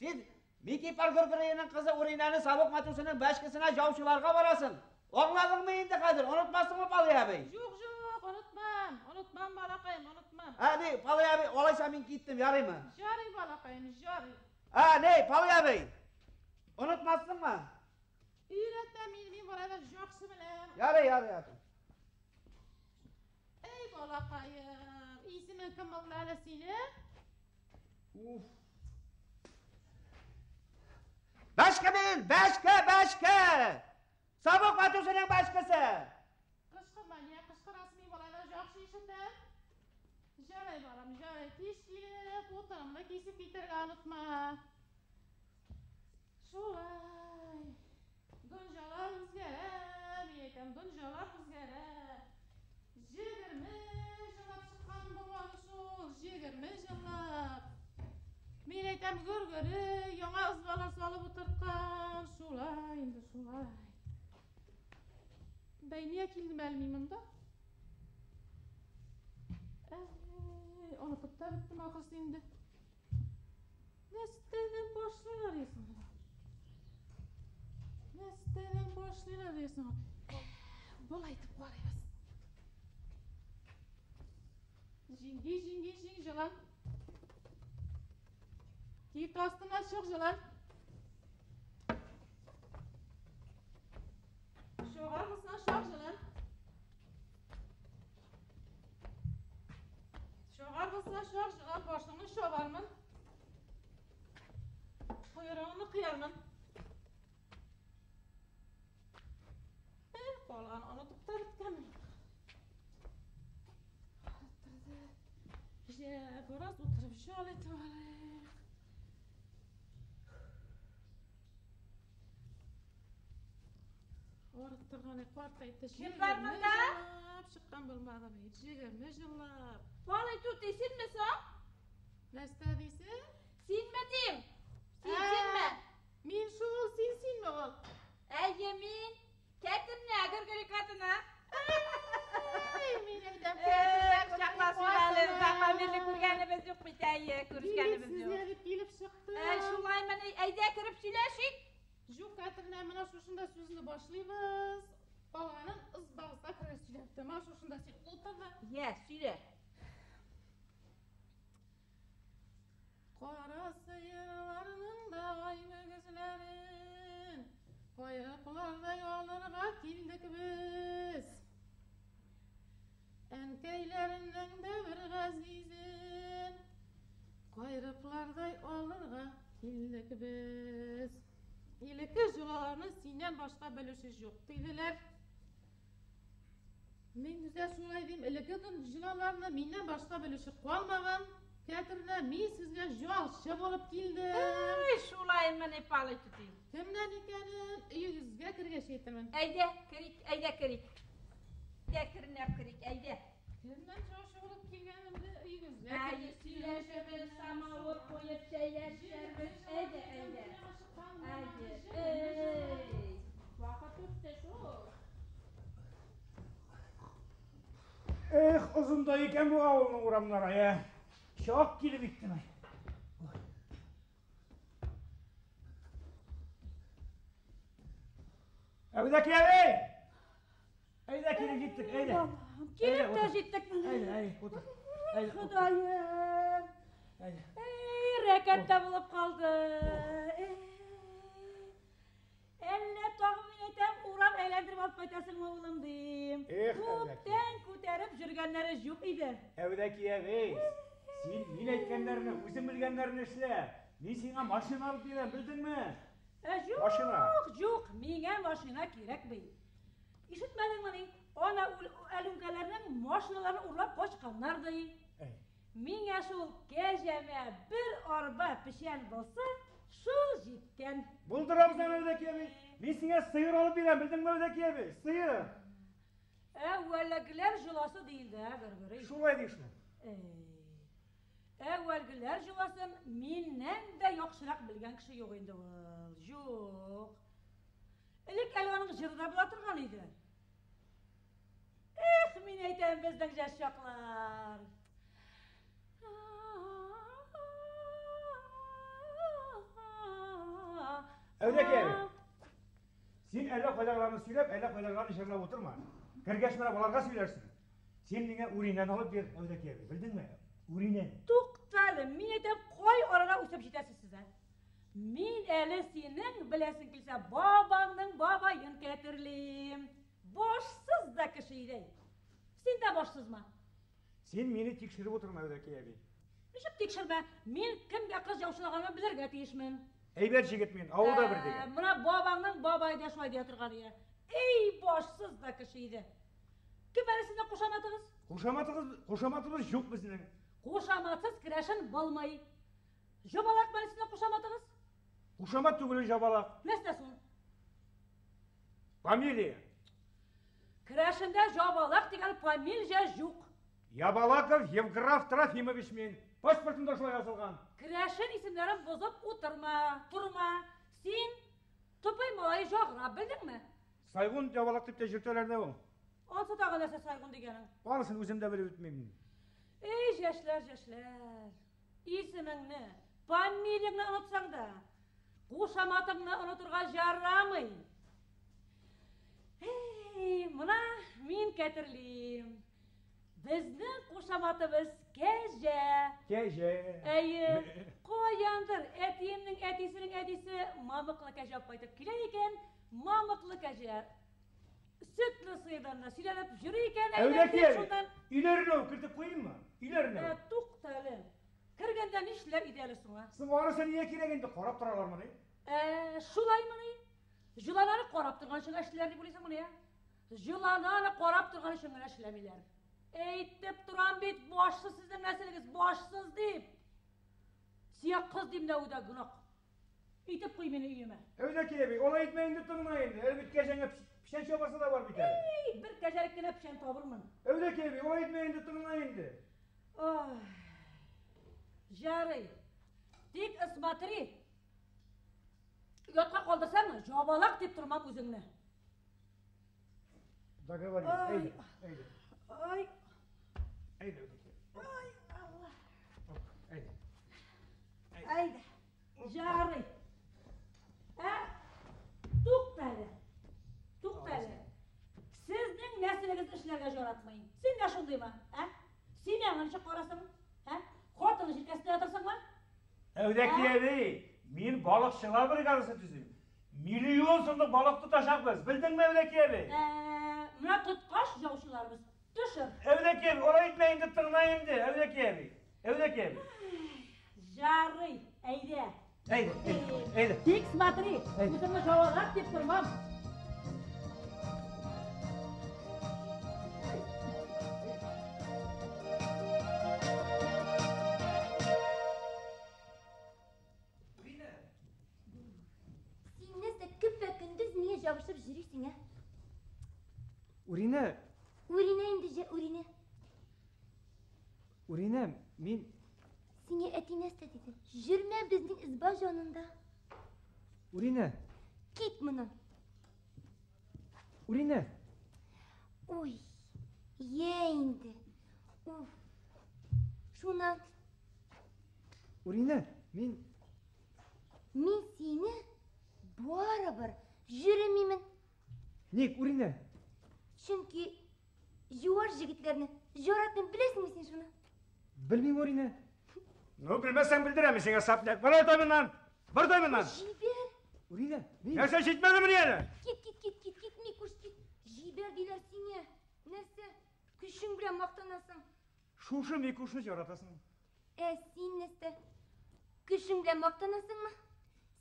Һин Микипар Гөргөрейҙең ҡыҙы Уринаны сабыҡ матусының бәшкесенә яусыларға барасың. Аңланыңмы инде хәҙер? Онотмаҫһыңмы, Палый әбей? Юҡ, юҡ, онотмам. Онотмам, балаҡайым, онотмам. Ә, ни, Палый әбей, улайһа мин киттем, яраймы? Ярай, балаҡайым, ярай. Ә, ни, Палый әбей, онотмаҫһыңмы? Өйрәтмә мине, мин барыбер яҡшы беләм. Ярай, ярай, ярай. Эй, балаҡайым, исемең кем булды әле һинең? Уф. Бәшке мин, бәшке, бәшке. Сабыҡ матусының бәшкесе. Ҡысҡырма, ниңә ҡысҡыраһың, мин барыбер яҡшы ишетәм. Ярай, балам, ярай. Кис килеп, утыныңды кисеп китергә онотма. Шулай. Донъялар үҙгәрә, мин әйтәм, донъялар үҙгәрә. 20 йыллап сыҡҡан булған шул, 20 йыллап. Мин әйтәм, әйтәм, Гөргөри, яңа ызбалар салып утырткан. Шулай инде, шулай. Бәй, нигә килдем әле мин монда? Әй, онытып та беттем ахрысы инде. Нәрсәдән башлыйлар дисең? Нәрсәдән башлыйлар дисең? Болай итеп карыйбыз. Җиңги, җиңги, җиң җылан. Кит астына чык җылан. Чыгар булсаң чак җылан. Чыгар булсаң чак җылан, башыңны чабармын. Койрыгыңны кыярмын. Калган онытып та беткәнмен. Җә, бераз утырып ял итеп алыйк. Арыттырган картайтты. Кем бар монда? Җыллап чыккан булмады бит. 20 җыллап. Палый түти, синме соң? Нәрсә дисең? Синме дим? Син синме? Мин шул, син синме ул? Әйе, мин. Кәтемне, Гөргөри катыны. Әй, мин әйтәм, Кочаклашып әле, озакка бирле күргәнебез юк бит, әйе, күрешкәнебез юк. Сезгә дип килеп чыктым. Ә, шулаймыни, әйдә кереп сөйләшик. Юк, Кәтернә, менә шушында сүзне башлыйбыз. Калганын ызбагызга кереп сөйләп тә. Менә шушында син утыр да. Йә, сөйлә. Кара сыерларның да ай мөгезләрен кайрыклардай алырга килдек без. Әнкәйләренең дә бер газизен кайрыклардай алырга килдек без. Элекке җолаларны синнән башка белүче юк диделәр. Мин дә шулай дим, элекке җолаларны миннән башка белүче калмаган. Кәтернә, мин сезгә ялчы булып килдем. Әй, шулаймыни, Палый түти. Кемнән икәнен өегезгә кергәч әйтермен. Әйдә, керик, әйдә керик. Әйдә, кернәп керик, әйдә. Кемнән ялчы булып килгәнемне өегезгә Әй, кергәч сөйләшербез, самавыр куеп чәйләшербез. Әйдә, әйдә. Әйдә. Эй, вакыт үтте шул. Эх, озын да икән бу авылның урамнары, ә. Чак килеп җиттем, әй. Әүдәки әби! Әйдә килеп җиттек, әйдә. Килеп тә утыр. җиттек менә. Әйдә, әйдә, утыр. Әйдә, утыр. Ходаем. Әйдә. Эй, рәкәт тә булып калды. Эй. Әллә тагын мин әйтәм, урам әйләндереп алып кайтасыңмы, улым, дим. Эх, Күптән күтәреп йөргәннәре юк иде. Әүдәки әби, син мин әйткәннәрне, үзең белгәннәрне эшлә. Мин сиңа машина алып бирәм, белдеңме? Юк, Машина. юк, миңа машина кирәкми. Ишетмәдеңмени? Ана әлүнкәләрнең машиналарын урлап качканнар ди. Әй. Миңа шул кәҗәмә бер арба печән булса, шул җиткән. Булдырабыз аны, Әүдәки әби. Мин сиңа сыер алып бирәм, белдеңме, Әүдәки әби? Сыер. Әүвәлгеләр җоласы диелде, ә, Гөргөри. Шулай ди шул. Әй. Әүвәлгеләр җоласын миннән дә яхшырак белгән кеше юк инде ул. Юк. Элек әле аның җыры да була торган иде. Эх, мин әйтәм, безнең яшь чаклар. Әүдәки әби, син әллә кайдагыларны сөйләп, әллә кайдагыларны җырлап утырма. Кергәч менә баларга сөйләрсең. Син миңа Үринәне алып бир, Әүдәки әби, белдеңме? Үринә. Туктале, мин әйтәм, кай арада үсеп җитәсез сез, ә? Мин әле синең, беләсең килсә, бабаңның бабаен кәтерлим. Башсыз да кеше иде. Син дә башсызмы? Син мине тикшереп утырма, Әүдәки әби. Ничек тикшермә? Мин кемгә кыз яучылаганын белергә тиешмен. Әйбәт җегет мин, авылда бер дигән. Менә бабаңның бабае да шулай дия торган иде. Эй, башсыз да кеше иде. Кем әле сезнең кушаматыгыз? Кушаматыгыз, кушаматыбыз юк безнең. Кушаматсыз керәшен булмый. Жобалак әле сезнең кушаматыгыз? Кушамат түгел жабалак. Нәрсә соң? Фамилия. Керәшендә жабалак дигән фамилия юк. Ябалаков Евграф Трофимович мин. Паспортында шулай язылган. Керәшен исемнәрен бозып утырма, торма. Син тупый малай жаграп, белдеңме? Сайгун ябалак дип тә йөртәләр дә ул. Ансы тагы нәрсә сайгун дигәнең? Анысын үзем дә белеп бетмим. Эй, яшьләр, яшьләр. Исемеңне, фамилияңне онытсаң да, кушаматыңны онытырга ярамый. Эй, мына мин кәтерлим. Безнең кушаматыбыз Кәҗә. Кәҗә. Әйе, каяндыр әтиемнең әтисенең әтисе мамыклы кәҗә алып кайтып килә икән, мамыклы кәҗә. Сөтле сыердан да сөйләнеп йөри икән, әйләнеп шуннан. Өйләренә үк кертеп куйыйммы? Өйләренә. Ә, тукта әле. Кергәндә нишләр иде әле соң, а? Соң анысы нигә кирәк инде? Карап торалармыни? Ә, шулаймыни? Җылананы карап торган өчен эшлиләр дип уйлыйсыңмыни, ә? Җылананы карап торган өчен генә эшләмиләр. Әйтеп торам бит, башсыз сезнең нәселегез, башсыз дип. Сия кыз дим дә үдә гөнаһ. Итеп куй мине өемә. Әүдәки әби, алай итмә инде, тыңла инде. Әле бит кәҗәңә печән чабасы да бар бит әле. Эй, бер кәҗәлек кенә печән табырмын. Әүдәки әби, алай итмә инде, тыңла инде. Ой. Ярый. Тик смотри. Оятка калдырсаң, жабалак дип тормам үзеңне. Договорились. Әйдә, әйдә. Ай. Әйдә, Әүдәки. Ай, Алла. Әйдә. Әйдә. Ярый. Ә, тукта әле. Тукта әле. Сезнең нәселегез эшләргә яратмый. Син дә шундыймы? Ә? Семьяңны ничек карасың? Ә? Хатыны җилкәсендә ятырсыңмы? Әүдәки әби, мин балыкчылар бригадасы төзим. Миллион сумлык балык тотачакбыз. Белдеңме, Әүдәки әби? Ә, менә тоткач яучыларыбыз төшер. Әүдәки әби, алай итмә инде, тыңла инде, Әүдәки әби. Әүдәки әби. Ярый, әйдә. Әйдә, әйдә. Тик смотри, үзеңне жавалак дип тормам. Син нәрсә көпә-көндез миңа җабышып йөрисең, ә? Уринә. Уринә инде, җә, Уринә. Уринә, мин Сиңа әти нәрсә диде? Йөрмә безнең изба җанында. Уринә. Кит моннан. Уринә. Ой, йә инде. Уф. Шуннан. Уринә, мин Мин сине барыбер йөрмимен. Ник, Уринә? Чөнки юаш җегетләрне яратмыйм, беләсеңме син шуны? Белмим, Уринә. Ну, белмәсәң белдерәм мин сиңа, сапняк. Бар тай моннан. Бар тай моннан. Җибәр. Уринә, мин Нәрсә җитмәдеме ни әле? Кит, кит, кит, кит, кит, Микуш, кит. Җибәр диләр сиңа. Нәрсә? Көчең белән мактанасың. Шушы Микушны яратасың. Ә син нәрсә? Көчең белән мактанасыңмы?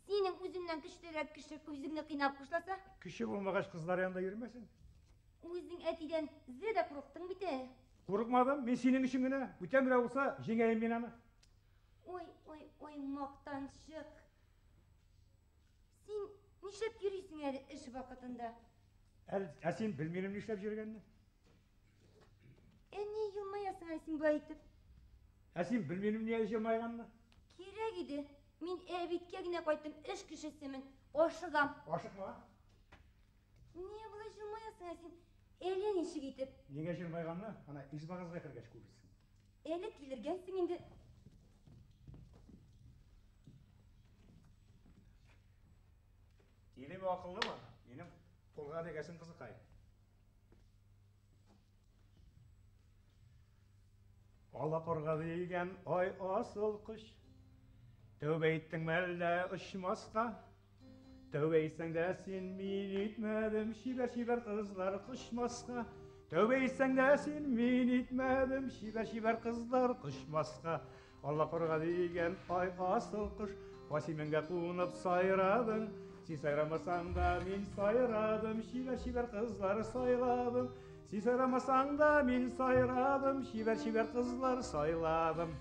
Синең үзеңнән көчлерәк кеше үзеңне кыйнап кушласа? Көче булмагач кызлар янында йөрмәсен. Үзең әтидән зе дә курыктың бит ә. Курыкмадым, мин синең өчен генә. Бүтән берәү булса, җиңәем мин аны. Ой, ой, ой, мактанчык. Син нишләп йөрисең әле эш вакытында? Ә син белмим нишләп йөргәнне? Ә ни елмаясың әле син болай итеп? Ә син белмим ни елмайганны? Кирәк иде. Мин әбиткә генә кайттым, эш кешесемен. Ашыгам. Ашыкма. Ни болай елмаясың әле син? Әллә ничек итеп? Нигә елмайганны? Ана избагызга кергәч күрерсең. Әле тилергәнсең инде. Тилеме акыллымы? Минем кулга эләгәсең, кызыкай. Ала карга дигән ай асыл кош. Тәүбә иттеңме әллә очмаска? Тәүбә итсәң дә син мин итмәдем, чибәр-чибәр кызлар кочмаска. Тәүбә итсәң дә син мин итмәдем, чибәр-чибәр кызлар кочмаска. Алла карга дигән ай асыл кош, Васимеңгә кунып сайрадың. Син сайрамасаң да мин сайрадым, чибәр-чибәр кызлар сайладым. Син сайрамасаң да мин сайрадым, чибәр-чибәр кызлар сайладым.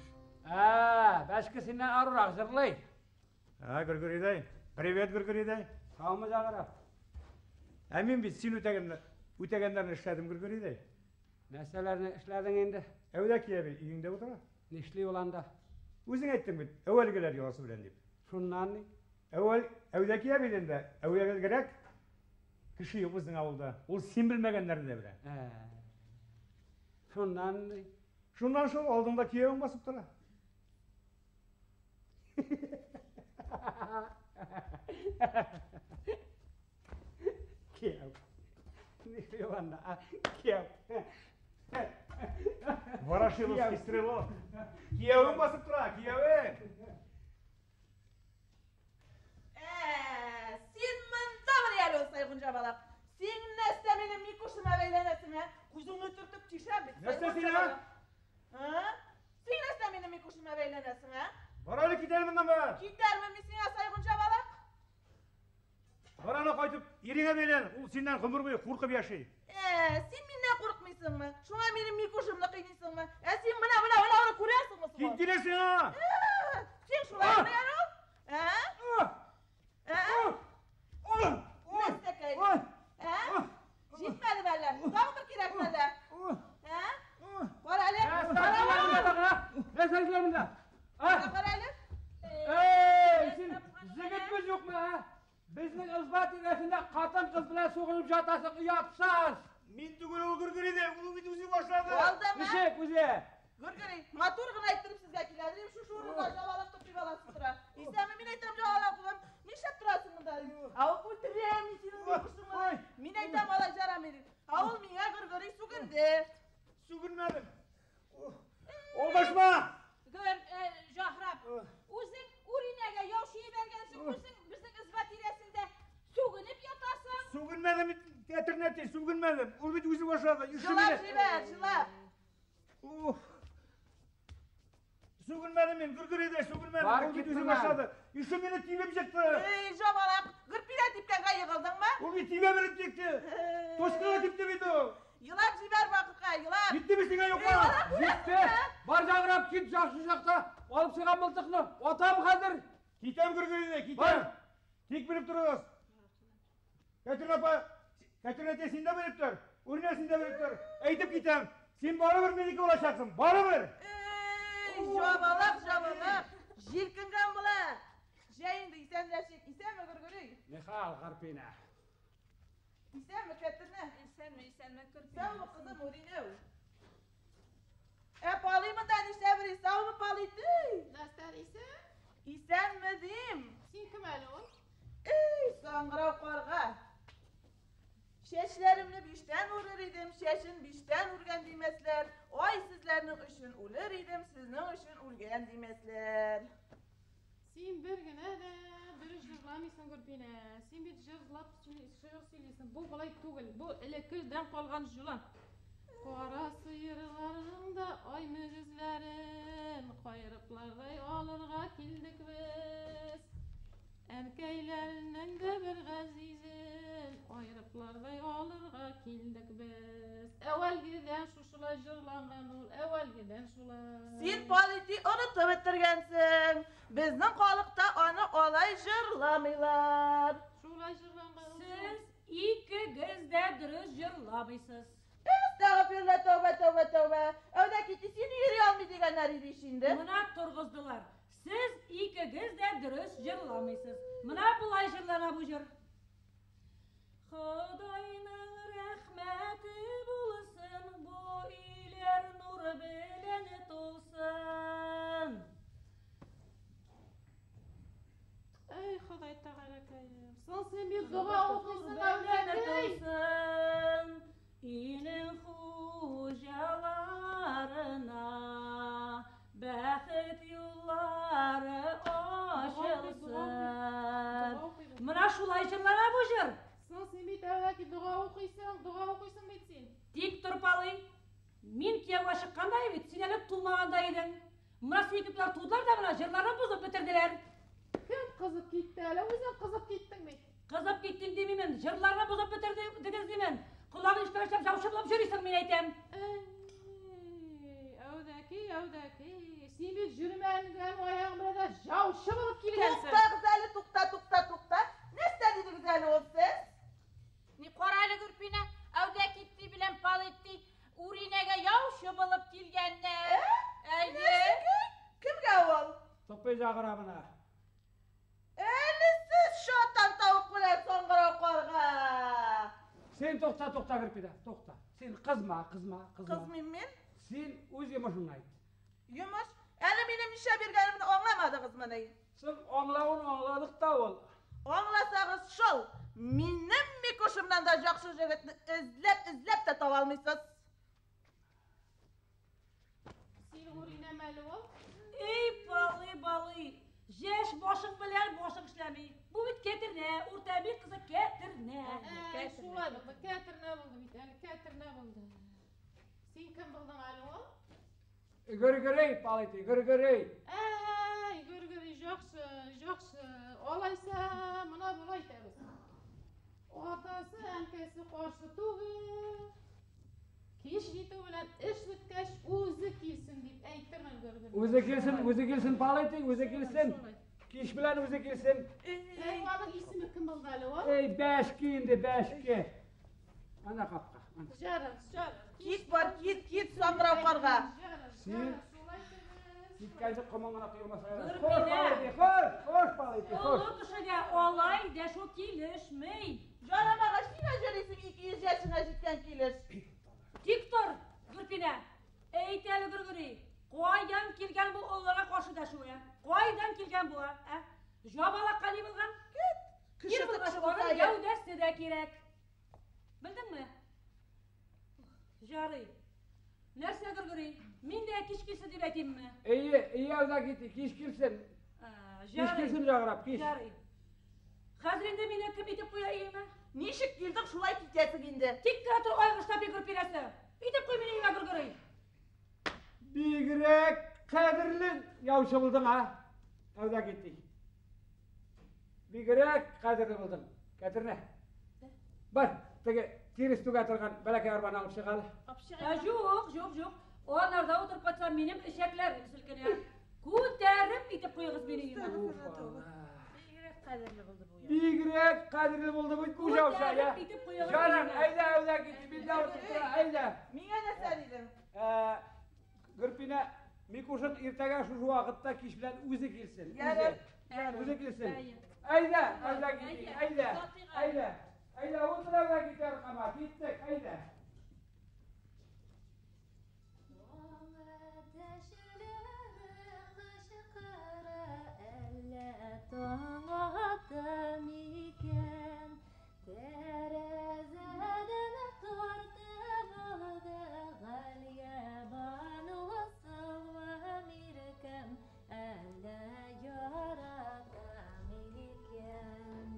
Ә, бәшке синнән арурак җырлый. Ә, Гөргөридәй. Привет, Гөргөридәй. Саумы, Загырап? Ә мин бит син үтәгәннәрне эшләдем, Гөргөридәй. Нәрсәләрне эшләдең инде? Әүдәки әби өеңдә утыра. Нишли ул анда? Үзең әйттең бит, әүвәлгеләр йоласы белән дип. Шуннан ни? Әүвәл Әүдәки әбидән дә әүвәлгерәк кеше юк безнең авылда. Ул син белмәгәннәрне дә белә. Шуннан ни? Шуннан шул алдыңда киявең басып тора. Кияү. Ни анда, кияү. Ворошиловский стрелок. Киявең басып тора, киявең. Син мындамыни әле ул Сайгын Җабалак? Син нәрсә минем Микушыма бәйләнәсең, ә? Күзеңне төртеп тишәм бит. Нәрсә син, ә? А? Син нәрсә минем Микушыма бәйләнәсең, ә? Бар әле китәр моннан бар. Китәрмен мин сиңа, Сайгын Җабалак. Бар аны кайтып, иреңә бәйлән. Ул синнән гомер буе куркып яши. Син миннән курыкмыйсыңмы? Шуңа минем Микушымны кыйныйсыңмы? Ә син менә, менә, менә аны күрәсеңме соң? Кит диләсең, а? Син шулай әле ул? Ә? Ә? Нәрсәкәй? Ә? Җитмәде әллә? Тагын бер кирәкме әллә? Ә? Кара әле. Нәрсә эшләр монда? Кара әле. Эй, син егетме юкмы, а? Безнең ызба тирәсендә хатын-кыз белән сугылып жатасың, оятсыз. Мин түгел, ул Гөргөри дә, ул бит үзе башлады. Алдымы? Ничек үзе? Гөргөри, матур гына әйттереп сезгә килә. Дим, шушы урында җавалап тотып аласыз тора. Исәнме, мин әйтәм, җавалап куям. Нишләп торасың монда? Ә ул үтерәм мин синең Микушыңны. Мин әйтәм, алай жарамый дип. Ә ул миңа Гөргөри сүгенде. Сүгенмәдем. Алдашма! Гөр, Җаһрап, үзең Үринәгә яучы җибәргәнсең, үзең безнең ызба тирәсендә сүгенеп ятасың. Сүгенмәдем, Кәтернәти, сүгенмәдем. Ул бит үзе башлады. Җылап җибәр, җылап. Сүгенмәдем мин, Гөргөри дә сүгенмәдем. Бар Ул бит үзе китсен. башлады. Ише мине тибеп чыкты. Эй, Җабалак, Гөрпидә типкәнгә егылдыңмы? Ул бит тибә белеп типте. Точкага типте бит ул. Елап җибәр вакытка, елап. Киттеме сиңа юкмы? Җитте. Бар җаңгырап кит, яхшы чакта. Алып чыгам мылтыкны. Атам хәзер. Китәм Гөргөри дә, китәм. Бар. Тик белеп торыгыз. Кәтернә апа, Кәтернә әтә, син дә белеп тор. Үрнә, син дә белеп тор. Әйтеп китәм. Син барыбер минеке булачаксың, барыбер. Эй, Җабалак, Җабалак. Җилкенгән була. Җә инде исәнләшик. Исәнме, Гөргөри? Михаил Гарпина. Исәнме, Кәтернә? Исәнме, исәнме, Гөрпинә. Саумы, кызым, Үринәү? Ә Палый монда нишләп йөри? Саумы, Палый? Түй! Нәрсә дисең? Исәнме дим. Син кем әле ул? Эй, саңгырау карга. Чәчләремне биштән үрер идем, чәчен биштән үргән димәсләр. Ай, сезләрнең өчен үлер идем, сезнең өчен үлгән димәсләр. Син бер генә дә дөрес җырламыйсың, Гөрпинә. Син бит җырлап шигырь сөйлисең. Бу болай түгел, бу элеккедән калган җыла. Кара сыерларның да ай мөгезләрен кайрыклардай алырга килдек без. Әнкәйләрнең дә бер газизен айрыклардай алырга килдек без. Әүвәлгедән шушылай җырланган ул, әүвәлгедән шулай. Син Палити онытып бетергәнсең. Безнең халыкта аны алай җырламыйлар. Шулай җырланган ул. Сез икегез дә дөрес җырламыйсыз. Әстәгъфирулла, тәүбә, тәүбә, тәүбә. Әүдә китте, син йөри алмый дигәннәр иде ич инде. Менә торгыздылар. Сез икегез дә дөрес җырламыйсыз. Менә болай җырлана бу җыр. Ходайның рәхмәте булсын, бу өйләр нур белән тулсын. Эй, Ходай Тәгаләкәем, соң син бит дога укыйсың, Белән әүдәкәй. тулсын. Өйнең хуҗаларына бәхет юллары ачылсын. Менә шулай җырлана бу җыр. Соң син бит әүдәки дога укыйсың, дога укыйсың бит син. Тик тор, Палый. Мин кияүгә чыкканда бит, син әле тулмаганда идең. Менә синекеләр тудылар да менә җырларны бозып бетерделәр. Кем кызып китте әле? Үзең кызып киттең бит. Кызып киттем димимен, җырларны бозып бетердегез димен. Колагын ишетмәсләп яучы булып йөрисең, мин әйтәм. Эй, әүдәки, әүдәки, син бит жүрмәнгән аяғың белән дә яучы булып килгәнсең. Туктагыз әле, тукта, тукта, тукта. Нәрсә дидегез әле ул сез? Ни кара әле, Гөрпинә, әүдәки белән Палитти Үринәгә яучы булып килгәннәр. Ә? Әйе. Нәрсәкәй? Кемгә ул? Тупый жағыра мына. Әле сез шатан тавык белән саңгырау карга. Син тукта, тукта, Гөрпинә, тукта. Син кызма, кызма, кызма. Кызмыйм мин. Син үз йомышыңны айт. Йомыш, әле минем нишләп йөргәнемне аңламадыгызмыни? Соң аңлавын аңладык та ул. Аңласагыз шул, минем Микушымнан да яхшы җегетне эзләп-эзләп тә таба алмыйсыз. Син Уринәме әле ул? Эй, балый, балый, җәш башың белән башың эшләми. Бу бит Кәтернә, Уртәби кызы Кәтернә. Әй, шулай булды, Кәтернә булды бит әле, Кәтернә булды. Син кем булдың әле ул? Гөргөрей, Палыйты, гөргөрей. Әй, Гөргөрей, яхшы, яхшы. Алайса, мына болай итәбез. Атасы, әнкәсе каршы түгел. Кич җитү белән эш беткәч, үзе килсен дип әйтермен Гөргөрей. Үзе килсен, үзе килсен, Палыйты, үзе килсен. Шулай. Кич белән үзе килсен. Әй, аның исеме кем булды әле ул? Эй, бәшке инде, бәшке. Ана капка. ана. Жарар, жарар. Кит бар, кит, кит, саңгырау карга. Жарар, Син- жарар, шулай итәбез. Киткәнче комың гына коелмаса ярар. Гөрпинә. Хош, Палыйты, хош, хош, Палыйты, хош. Олы кешегә алай дәшү килешми. Жарамагач нигә йөрисең 200 яшеңә җиткән килеш? Тик тор, Гөрпинә. Әйт әле, Гөргөри, кайдан килгән бу олыларга каршы дәшү, ә? Кайдан килгән бу, ә? Җабалакка ни булган? Кит. Ир Кеше булгач, кеше булса аның ир. гәүдәсе дә кирәк. Белдеңме? Ярый. Нәрсә, Гөргөри? Мин дә кич килсен дип әйтимме? Әйе, әйе, әүдә кит, кич килсен. Ә, Кич килсен жағырап, кич. Ярый. Хәзер инде мине кем итеп куя өемә? Ничек килдең, шулай китәсең инде. Тик кенә тор, айгышлап бик Гөрпинәсе. Итеп куй мине өемә, Гөргөри. Бигрәк кадерле яучы булдың, а? Әүдә киттек. Бигрәк кадерле булдың. Кәтернә. Бар, теге тирес түгә торган бәләкәй арбаны алып чык әле. Ә, юк, юк, юк. Анарда утырып кайтсам, минем эчәкләрем селкенә. Күтәреп итеп куегыз мине өемә. Бигрәк кадерле булды бу. Бигрәк кадерле булды бит бу яучы, я. Күтәреп итеп куегыз Жарар, мине. әйдә, әүдә кит, мин дә утырып тора, әйдә. Миңа нәрсә дидең? Гөрпинә, Микушын иртәгә шушы вакытта кич белән үзе килсен. Ярар, Үзе. Үзе килсен. Әйе. Әйдә, әйдә китик, әйдә. Әйдә. Әйдә, утыр әүдә китә аркама. Киттек, әйдә. Таң ата микән? Тәрәзәдән тартып алды Галиябану сылуы миркәм, әллә ярата микән?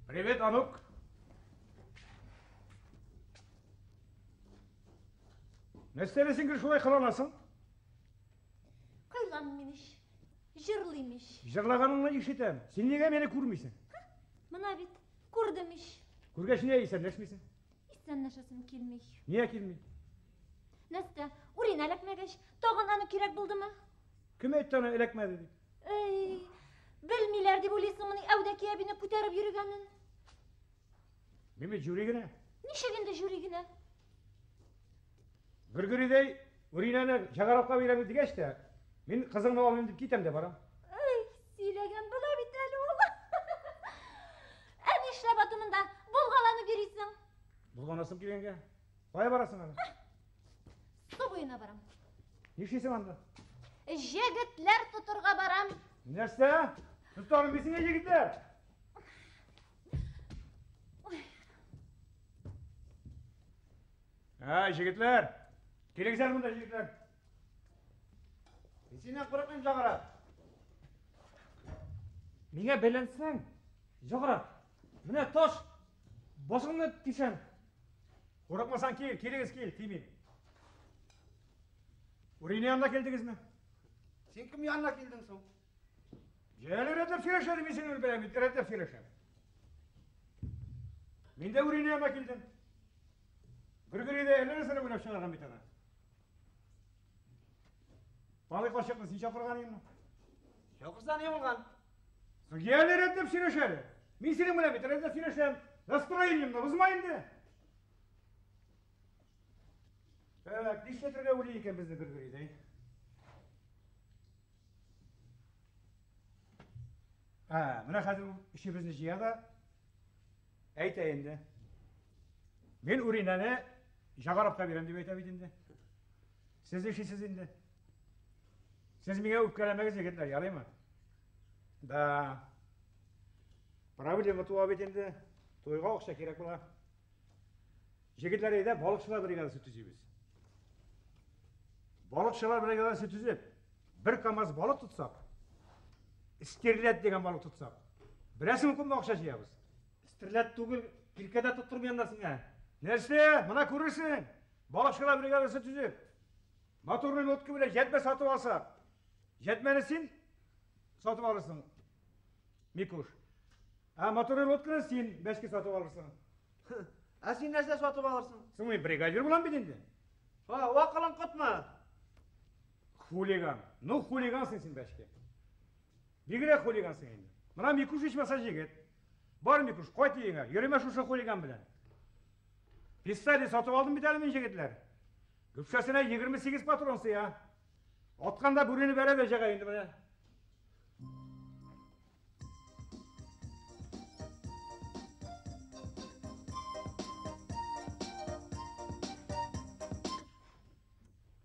Привет, Анук. Нәрсә син гел шулай кыланасың? Кыйланмыйм ич, җырлыйм ич. Җырлаганыңны ишетәм. Син нигә мине күрмисең? Мына бит, күрдем ич. Күргәч нигә исәнләшмисең? Исәнләшәсем килми. Нигә килми? Нәрсә, Урин эләкмәгәч, тагын аны кирәк булдымы? Кем әйтте аны эләкмәде дип? Эй, белмиләр дип уйлыйсыңмыни Әүдәки әбине күтәреп йөргәнен? Мин бит жюри генә. Ничек инде жюри генә? Гөргөридәй Уринәне Жагарапка бирәм дигәч тә, мин кызыңны алмыйм дип китәм дә барам. Эй, сөйләгән була бит әле ул. Ә нишләп аты монда болгаланып йөрисең? Булганасым килгәнгә. Кая барасың әле? Су буена барам. Нишлисең анда? Җегетләр тотырга барам. Нәрсә? Тотарым дисең, егетләр? Ә, егетләр. Килегез әле монда, егетләр. Мин синнән курыкмыйм, Жагарап. Миңа бәйләнсәң, Жагарап, менә таш, башыңны тишәм. Курыкмасаң кил, килегез кил, тимим. Урина янына килдегезме? Син кем янына килдең соң? Җәл рәтләп сөйләшәле, мин синең белән бит, рәтләп сөйләшәм. Мин дә Урина янына килдем. Гөргөри дә әллә нәрсәне уйлап чыгарган бит ана. Палый карчыкны син чакырган идеңме? Чакырса ни булган? Соң җәл рәтләп сөйләшәле. Мин синең белән бит рәтләп сөйләшәм. Настроениемне бозма инде. Так, нишләтергә уйлый икән безне Гөргөри дә? Менә хәзер эшебезне җыя да әйтә инде. Мин Уринәне Жагарапка бирәм дип әйтә бит инде. Сез эшлисез инде. Сез миңа үпкәләмәгез, егетләр, ярыймы? Да. Проблема туа бит инде. Туйга акча кирәк була. Егетләр, әйдә, балыкчылар бригадасы төзибез. Балыкчылар бригадасы төзеп, бер КАМАЗ балык тотсак, стерлядь дигән балык тотсак, беләсеңме күпме акча җыябыз? Стерлядь түгел, килкә дә тоттырмый анда сиңа. Нәрсә? Менә күрерсең. Балыкчылар бригадасы төзеп, моторный лодка белән җәтмә сатып алсак, җәтмәне син сатып алырсың, Микуш. Ә моторный лодканы син бәшке сатып алырсың. Ә син нәрсә сатып алырсың? Соң мин бригадир булам бит инде. Ха, акылың котма. Хулиган. Ну, хулигансың син, бәшке. Бигрәк хулигансың инде. Менә Микуш ичмаса егет. Бар, Микуш, кайт өеңә. Йөрмә шушы хулиган белән. Пистолет сатып алдым бит әле мин, егетләр. Гөпшәсенә 28 патрон сыя. Атканда бүрене бәрә дә җыга инде менә.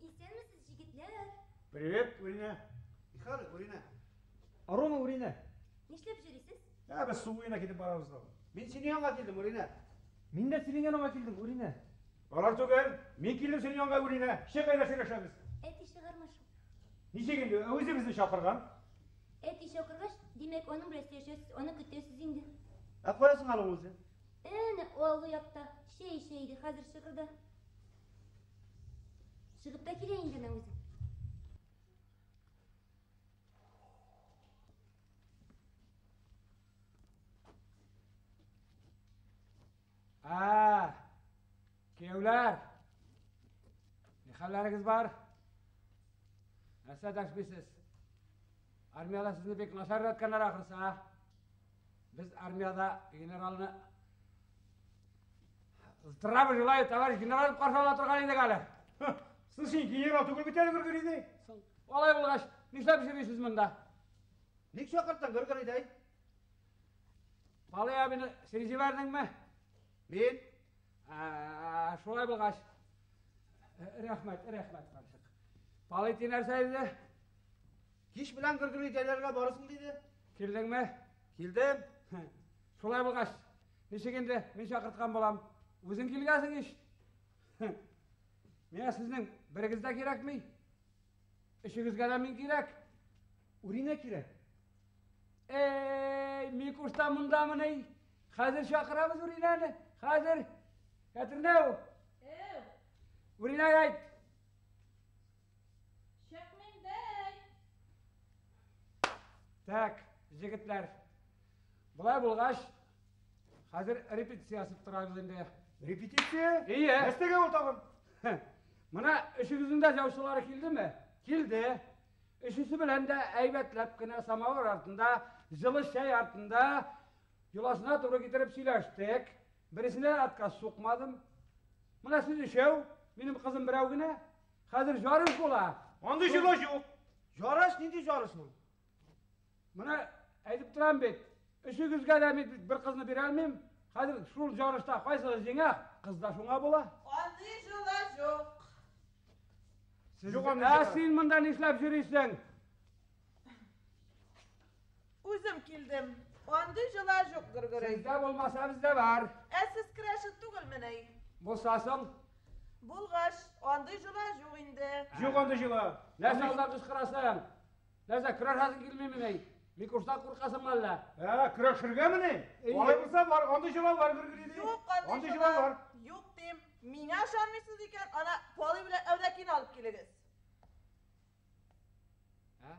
Исәнмесез, егетләр. Привет, Уринә. Михаил, Уринә. Аромы, Уринә. Нишләп йөрисез? Ә, без су буена китеп барабыз да. Мин синең янга килдем, Уринә. Мин дә синең яныңа килдем, Уринә. Алар түгел, мин килдем синең янга, Уринә. Чык, әйдә сөйләшәбез. Әти чыгарма шул. Ничек инде? Үзе безне чакырган. Әти чакыргач, димәк, аның белән сөйләшәсез, аны көтәсез инде. Ә кая соң әле ул үзе? Әнә алгы якта чәй эчә иде, хәзер чыгыр да. Чыгып та килә инде әнә үзе. А, кияүләр. Ни хәлләрегез бар? Нәрсә дәшмисез? Армияда сезне бик начар өйрәткәннәр ахрысы, а? Без армияда генералны Здраво желаю, товарищ генерал, дип каршы ала торган идек әле. Соң син генерал түгел бит әле, Гөргөри. Соң, алай булгач, нишләп йөрисез монда? Ник чакырттың, Гөргөри дәй? Палый абыйны син җибәрдеңме? Мин. Ә, шулай булгач, рәхмәт, рәхмәт, карчык. Палый ти нәрсә диде? Кич белән Гөргөри дәйләргә барасың диде. Килдеңме? Килдем. Шулай булгач, ничек инде мин чакырткан булам? Үзең килгәнсең ич. Миңа сезнең берегез дә кирәкми. Өчегезгә дә мин кирәк. Уринә кирәк. Эй, Микуш та мондамыни? Хәзер чакырабыз Уринәне. Хәзер. Кәтернәү. Эу, Уринәгә әйт. чыкмыйм дәй. Так, егетләр. Болай булгач, хәзер репетиция ясап торабыз инде. Репетиция? Ие. Нәрсәгә ул тагын? Менә өчегезнең дә яучылары килдеме? Килде. Өчесе белән дә әйбәтләп кенә самавыр артында, җылы чәй артында йоласына туры китереп сөйләштек. Берсенә отказ сукмадым. Менә сез өчәү, минем кызым берәү генә. Хәзер ярыш була. Андый җылы юк. Ярыш нинди ярыш ул? Менә әйтеп торам бит. Өчегезгә дә мин бит бер кызны бирә алмыйм. Хәзер шул ярышта кайсыгыз җиңә, кыз да шуңа була. Андый җыла юк. Сез, Юк, андый ә җыла. син монда нишләп йөрисең? Үзем килдем. Андый җыла юк, Гөргөрәй. Сездә булмаса бездә бар. Ә сез керәшен түгелмени? Булса соң, Булгач, андый җыла юк инде. Юк андый җыла. нәрсә алда кычкырасың? Нәрсә, көрәшәсең килмимени? Микуштан куркасыңмы әллә? Ә, көрәшергәмени? Әйе. Алай булса бар, андый җыла бар, Гөргөри. Юк, андый Андый җыла җыла бар. Юк дим. Миңа ышанмыйсыз икән, ана Палый белән Әүдәкине алып килегез. Ә?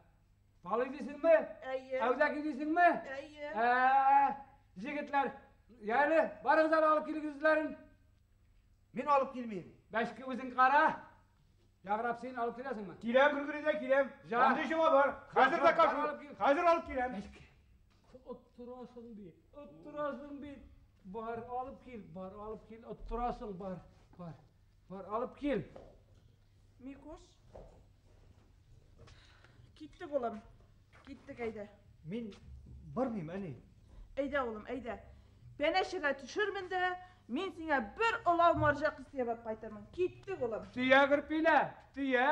Палый дисеңме? Әйе. Әүдәки дисеңме? Әйе. Ә, егетләр, яле, барыгыз әле алып килегез үзләрен. Мин алып килмим. Бәшке үзең кара. Яграп син алып киләсеңме? Киләм, Гөргөри дә, киләм. Җа. Андый җыла бар. Хәзер дә Бар, кашу. алып кил. Хәзер алып киләм. Бәшке. Оттырасың бит, оттырасың бит. Бар, алып кил, бар, алып кил, оттырасың, бар, бар, бар, алып кил. Микуш. Киттек улым. Киттек әйдә. Мин Бармыйм, әни. Әйдә, улым, әйдә. Пәнәшегә төшермен дә, мин сиңа бер олау марҗа кыз төяп алып кайтырмын. Киттек, улым. Төя, Гөрпинә, төя.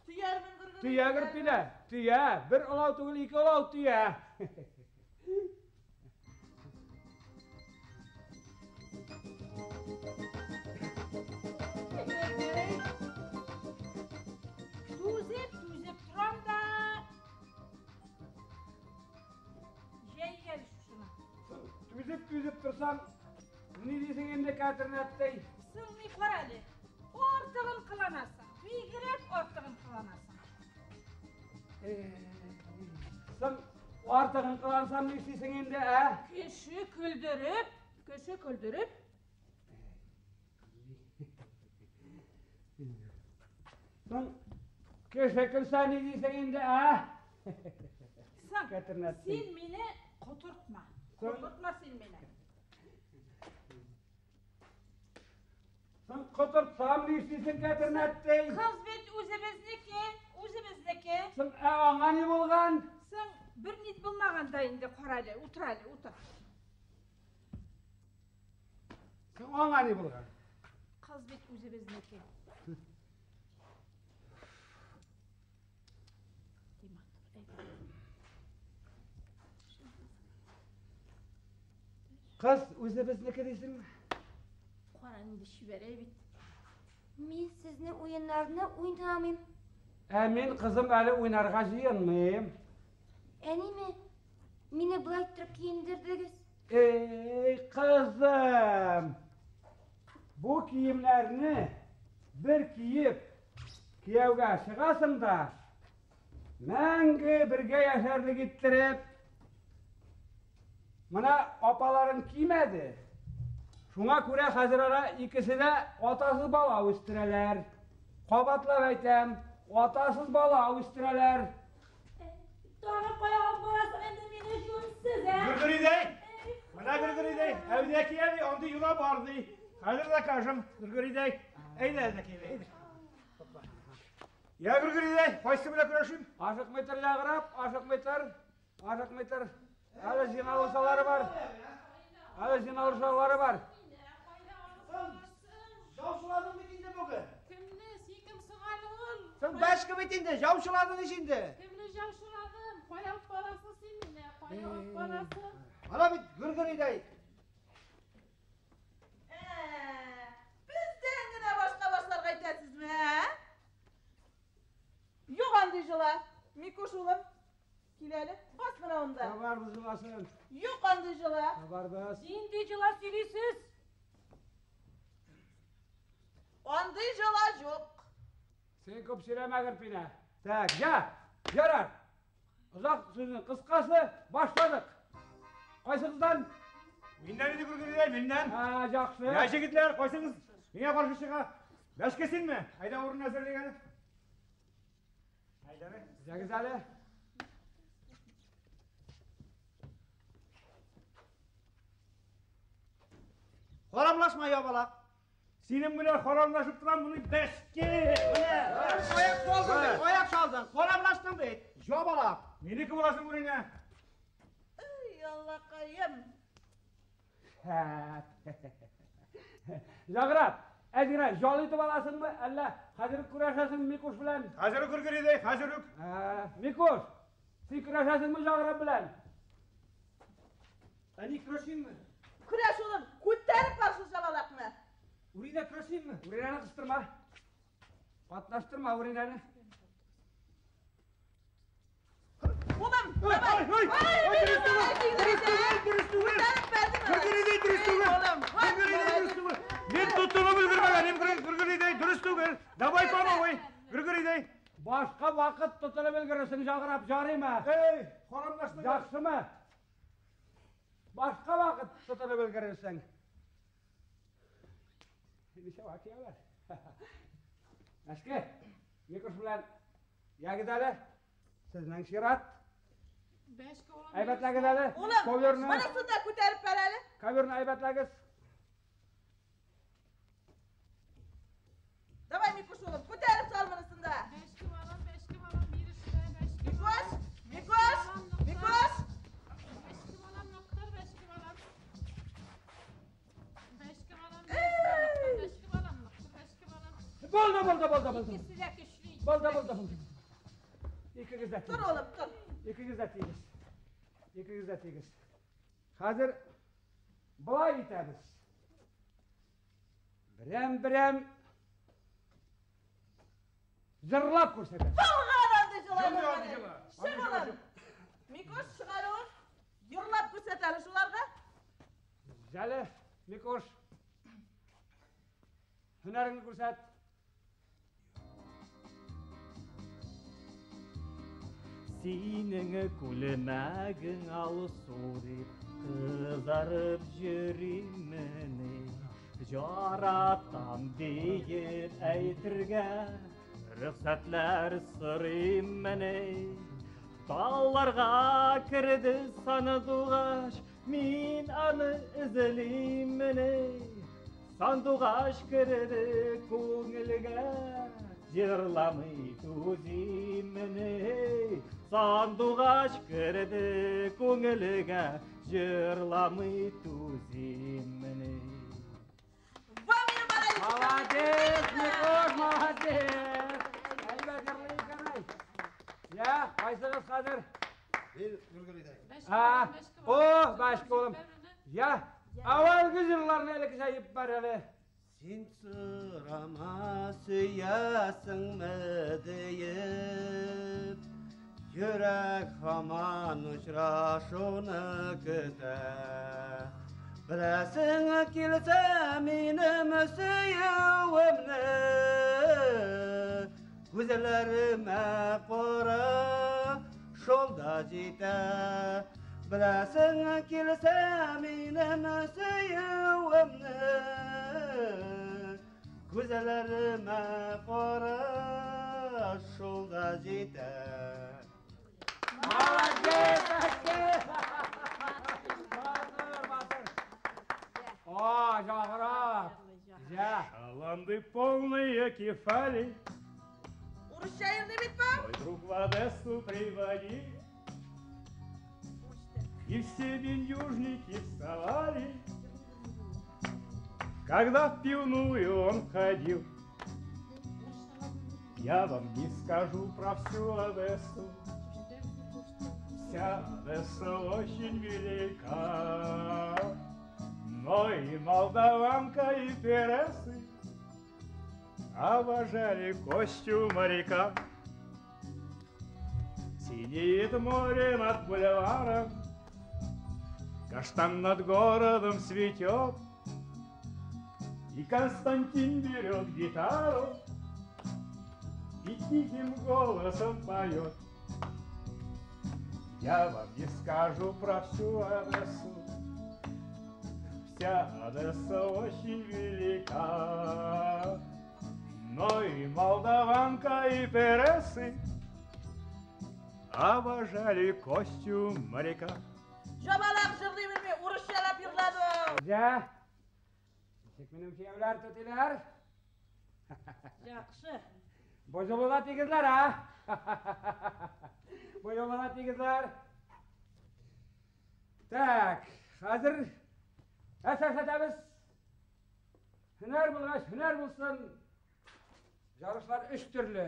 Төярмен, Гөргөри. Төя, Гөрпинә, төя. Бер олау түгел, ике олау төя. Түзеп, түзеп торам да. Җәйгәл шушыны. Түзеп, түзеп торсаң, ни дисең инде, Кәтернәттәй? Соң ни кара әле. Артыгын кыланасың. Бигрәк артыгын кыланасың. Соң артыгын кылансам ни эшлисең инде, ә? Кеше көлдереп, кеше көлдереп. Соң кеше көлсә ни дисең инде, ә? Соң Кәтернәттәй. син мине котыртма. Соң- Котыртма син мине. Соң котыртсам ни эшлисең, Кәтернәттәй? Кыз бит үзебезнеке, үзебезнеке. Соң ә аңа ни булган? Соң бер ни булмаган да инде, кара әле, утыр әле, утыр. Соң аңа ни булган? Кыз бит үзебезнеке. Кыз үзебезнеке дисеңме? Кара инде чибәрәй бит. Мин сезнең уеннарны уйнамыйм. Ә мин, кызым, әле уйнарга җыенмыйм. Әниме, мине болай иттереп киендердегез? Эй, кызым! Бу киемнәрне бер киеп кияүгә чыгасың да, мәңге бергә яшәрлек иттереп, менә апаларың кимәде. Шуңа күрә хәзер ара икесе дә атасыз бала үстерәләр. Кабатлап әйтәм, атасыз бала үстерәләр. Тагы кая алып барасың инде мине җүнсез, ә? Гөргөридәй! Менә Гөргөридәй, Әүдәки әби андый йола бар ди. Хәзер дә кажем, Гөргөридәй. Әйдә, Әүдәки әби, әйдә. Я, Гөргөридәй, кайсы белән көрәшим? Ашыкмый тор, Яграп, ашыкмый тор. Ашыкмый тор. Әле җыйналышалары бар. Әле җыйналышалары бар. Яучыладың бит инде бүген. Кемне? Син кем соң әле ул? Син бәшке бит инде, яучыладың ич инде. Кемне яучыладым? Кая алып барасың син мине? Кая алып барасың? Ана бит Гөргөридәй. Бездән генә башка башларга әйтәсезме, ә? Юк андый җыла. Микуш улым, кил әле, бас менә монда. Табарбыз җыласын. Юк андый җыла. Табарбыз. Нинди җыла сөйлисез? Андый җыла юк. Син күп сөйләмә, Гөрпинә. Так, я, ярар. Озак сүзнең кыскасы, башладык. Кайсыгыздан? Миннән инде, Гөргөридәй, миннән. Ә, яхшы. Я, егетләр, кайсыгыз миңа каршы чыга? Бәшке синме? Әйдә, урын әзерлик әле. Әйдә әле. Ягез әле. Харамлашма, ябалак. Синең белән харамлашып торам, моны бәшке. Менә, аяк салдың бит, аяк салдың. Харамлаштың бит. Ябалак. Минеке буласың, Үринә. Эй, Аллакаем. Яграп, әз генә ял итеп аласыңмы, әллә хәзер үк көрәшәсеңме Микуш белән? Хәзер үк, Гөргөридәй, хәзер үк. Микуш, син көрәшәсеңме Яграп белән? Әни, көрәшимме? Көрәш, улым, күтәреп бар шул ябалакны. Үринә, көрәшимме? Үринәне кыстырма. Катнаштырма Үринәне. Улым, Ой, давай. ой, ой, Ай, дөрес түгел, дөрес түгел, дөрес түгел. Күтәреп бәрдеме? Гөргөридәй, дөрес түгел. Улым, вот Гөргөридәй, дөрес молодец. түгел. Мин тотынып өлгермәгән, Гөргөридәй, дөрес түгел. Давай по новой, Гөргөридәй. Башка вакыт тотынып өлгерерсең, Яграп, ярыймы? Эй, харамлаштың. Яхшымы? Башка вакыт тотынып өлгерерсең. Ничә вакыт Әшке, Микуш белән ягез әле. Сезнең чират. Бәшке улым. Әйбәтләгез әле. Улым, Ковёрны. монысын да күтәреп бәр әле. Ковёрны әйбәтләгез. Давай, Микуш улым, күтәреп сал монысын да. Бәшке балам, бәшке балам, бирешмә, бәшке Микуш, Микуш, Микуш. Булды, булды, булды, булды. Икесе дә көчле. Булды, булды, булды. Икегез дә Тор, тигез. улым, тор. Икегез дә тигез. Икегез дә тигез. Хәзер болай итәбез. Берәм-берәм җырлап күрсәтәбез. Булган андый җыла Юк, булган. андый җыла. Чык, Андый җыла улым. юк. Микош, чык әле ул. Йырлап күрсәт әле шуларга. Әле, Микош. Һөнәреңне күрсәт. Синең күлмәгең алсу дип кызарып йөримени? Яратам диеп әйтергә рөхсәтләр сорыйммени? Тауларга керде сандугач, мин аны эзлиммени? Сандугач керде күңелгә, җырламый түзиммени? Сандугач керде күңелгә, җырламый түзиммени? Молодец, Микош, молодец. Әйбәт җырлый икән, әй. Я, кайсыгыз хәзер? Мин Гөргөридә. А, о, башка улым. Я, авалгы җырларны әле кеше бар әле. Син сорама сөясеңме диеп, йөрәк һаман очрашуны көтә. Беләсең килсә минем сөюемне, күзләремә кара, шул да җитә. Беләсең килсә минем сөюемне, күзләремә кара, шул да җитә. Молодец, молодец! Батыр, батыр. О, җаграк. Я. Шаланды полные кефали. Урысча йырлый бит бу. Мой друг в Одессу приводил. И все биндюжники вставали, когда в пивную он входил. Я вам не скажу про всю Одессу, вся Одесса очень велика, но и молдаванка, и пересы обожали Костю моряка. Синеет море над бульваром, каштан над городом цветет, и Константин берет гитару и тихим голосом поет. Я вам не скажу про всю Одессу, вся Одесса очень велика, но и молдаванка, и пересы обожали Костю моряка. Җабалак җырлый белми, урысчалап йырлады. Я. Ничек минем кияүләр, түтиләр? Яхшы. Бу юлы да тигезләр, а? Бу юлы да тигезләр. Так, хәзер нәрсә эшләтәбез? Һөнәр булгач, һөнәр булсын. Ярышлар өч төрле.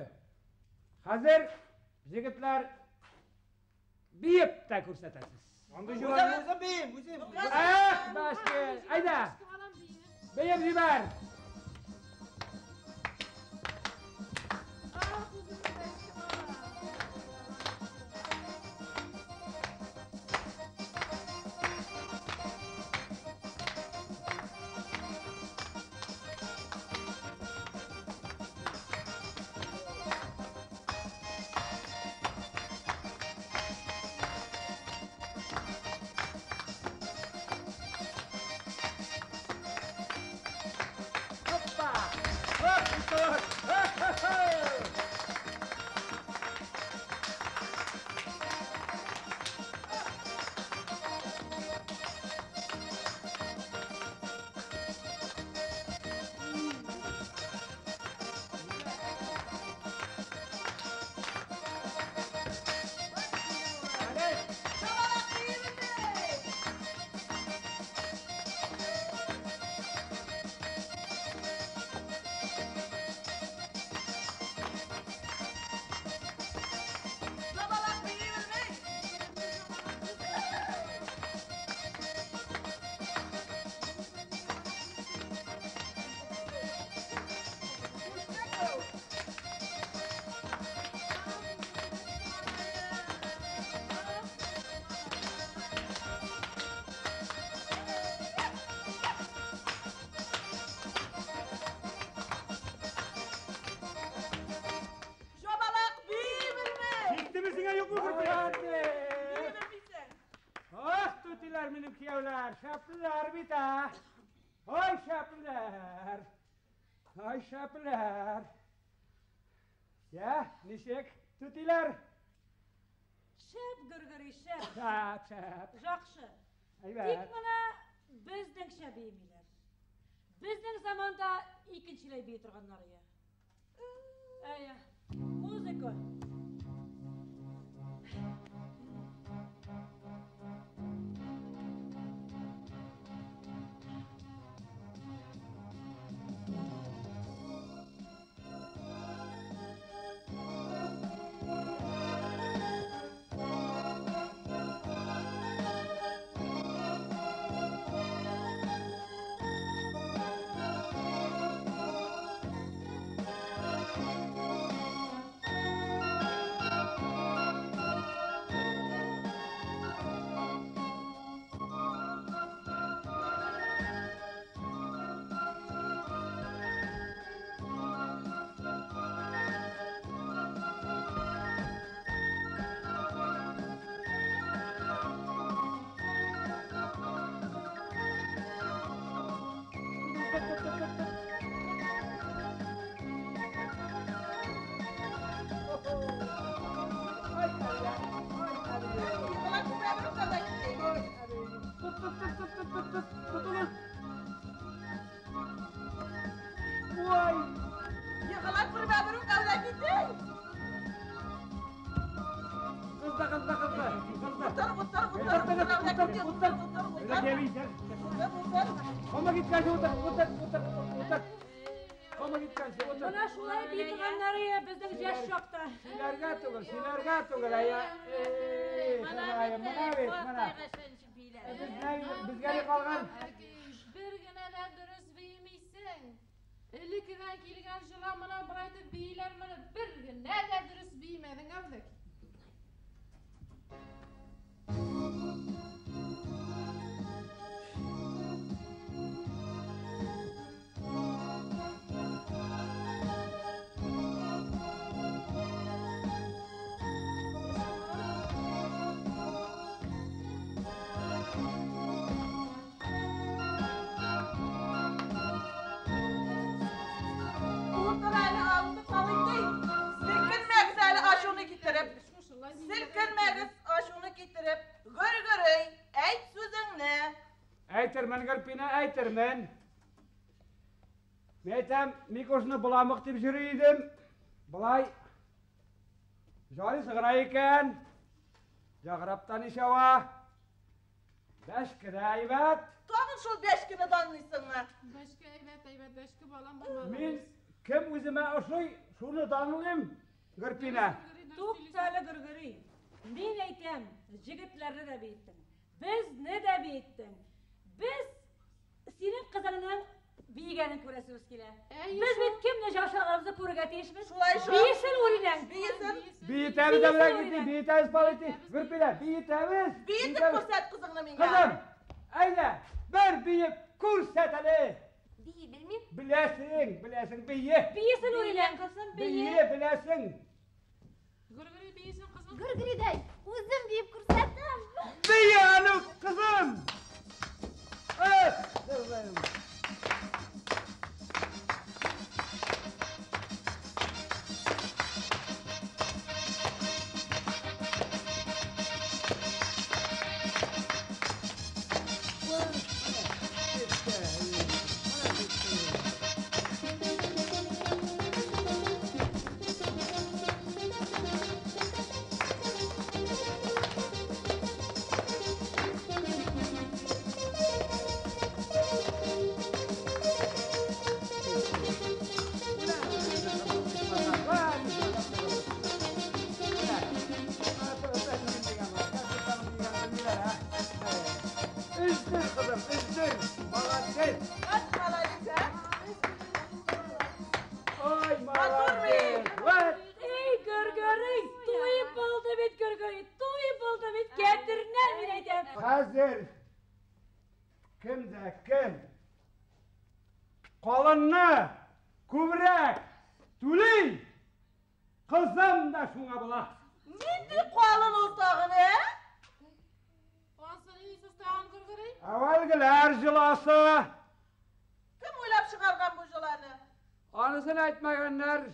Хәзер егетләр биеп тә күрсәтәсез. Андый Үзем, җырларны үзем биим, үзем. Эх, башка, әйдә. Биеп җибәр. Опа! Оп, Виктор! Хе-хе-хе! юҡмы, Гөрпинә? Молодец! Ах, түтиләр минең кейәүләр, шәплеләр бит, ә! Ай, шәплеләр! Ай, шәплеләр! Йә, нисек, түтиләр? Шәп, Гөргөри, шәп. Шәп, шәп. Яҡшы. Әйбәт. Тик бына беҙҙеңсә бейемәйҙәр. Беҙҙең заманда икенселәй бейей торғандар ине. Әйе, музыка. Бына шулай бейей торғандар ине беҙҙең йәш саҡта. Һөйләргә түгел, һөйләргә түгел, әйе. Мына бит, мына. Беҙгә ни ҡалған? Бер генә лә дөрөҫ бейемәйһең. Элеккенән килгән йола мына былай итеп бейейләр, мына бер генә лә дөрөҫ бейемәнең, әүҙек. Әйтермен, Гөрпинә, әйтермен. Мин әйтәм, Микошны боламыҡ тип йөрөй инем. Былай жарыйсы ғына икән. Яғрап та нисәүә. Бәшке дә әйбәт. Тағын шул бәшкене данлыйсыңмы? Бәшке әйбәт, әйбәт, бәшке балам булмалы. Мин кем үҙемә ошой, шуны данлыйм, Гөрпинә. Туҡта әле, Гөргөри. Мин әйтәм, егетләрҙе лә бейеттең, беҙҙе лә бейеттең. Беҙ һинең ҡыҙыңдың бейегәнен күрәсебеҙ килә. Беҙ бит кемде яҡшылағаныбыҙҙы күрергә тейешбеҙ. Шулай шул. Бейесен Үринәң. Бейесен. Бейетәбеҙ, әбрәк, бейетәбеҙ, Палити. Гөрпинә, бейетәбеҙ. Бейетеп күрһәт ҡыҙыңды миңә. Ҡыҙым, әйҙә, бер бейеп күрһәт әле. Бейей белмәйем. Беләсең, беләсең, бейе. Бейесен Үринәң, ҡыҙым, бейе. Бейе, беләсең. Гөргөри бейесен, ҡыҙым. Гөргөридәй, үҙем бейеп күрһәтәм. Бейе, Анук, ҡыҙым. Кызым. Хәҙер кем дә кем ҡалынны күберәк түләй, ҡыҙым да шуңа була. Ниндәй ҡалын? Әүәлгеләр йоласы. Кем уйлап чыгарган бу йоланы? Анысын әйтмәгәннәр.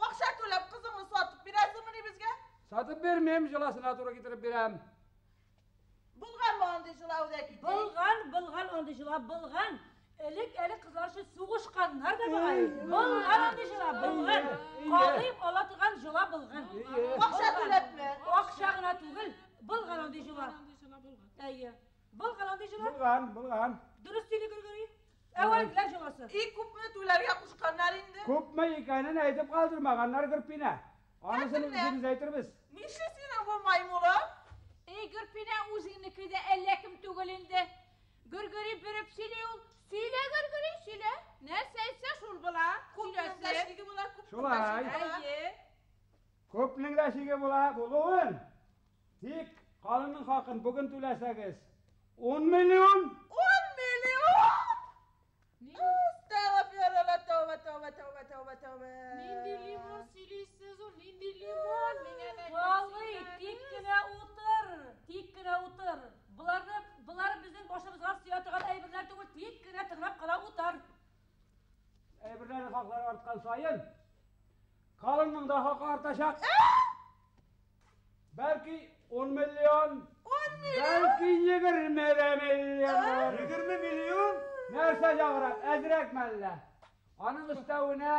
Акча түләп кызыңны сатып бирәсеңмени безгә? Сатып бирмим, йоласына туры китереп бирәм. Булганмы андый йола үдәки? Булган, булган андый йола, булган. Элек әле кызлар өчен сугышканнар да бугай. Булган андый йола, булган. Калыйм ала торган йола булган. Акча түләпме? Акча гына түгел, булган андый йола. Әйе. Булган андый йола. Булган, булган. Дөрес сөйли Гөргөри. Әүвәлгеләр йоласы. И күпме түләргә кушканнар инде? Күпме икәнен әйтеп калдырмаганнар Гөрпинә. Анысын үзебез әйтербез. Нишле синең бу маймулың? Эй, Гөрпинә, үзеңнеке дә әллә кем түгел инде. Гөргөри биреп сөйли ул. Сөйлә, Гөргөри, сөйлә. Нәрсә әйтсә шул була. Күпнең дә шиге була, күпнең дә Шулай. шиге була. Әйе. Күпнең дә шиге була булуын. Тик калынның хакын бүген түләсәгез 10 миллион. 10 миллион! Әстәгъфирулла, тәүбә, тәүбә, тәүбә, тәүбә, тәүбә. Нинди лимон сөйлисез ул, нинди лимон? Миңа да Валый, тик кенә утыр, тик кенә утыр. Боларны, болар безнең башыбызга сыя торган әйберләр түгел, тик кенә тыңлап кына утыр. Әйберләрнең хаклары арткан саен, калынның да хакы артачак. Бәлки 10 миллион, 10 миллион? бәлки 20 дә миллион. 20 миллион? Нәрсә яграк, әзрәк мәллә. Аның өстәвенә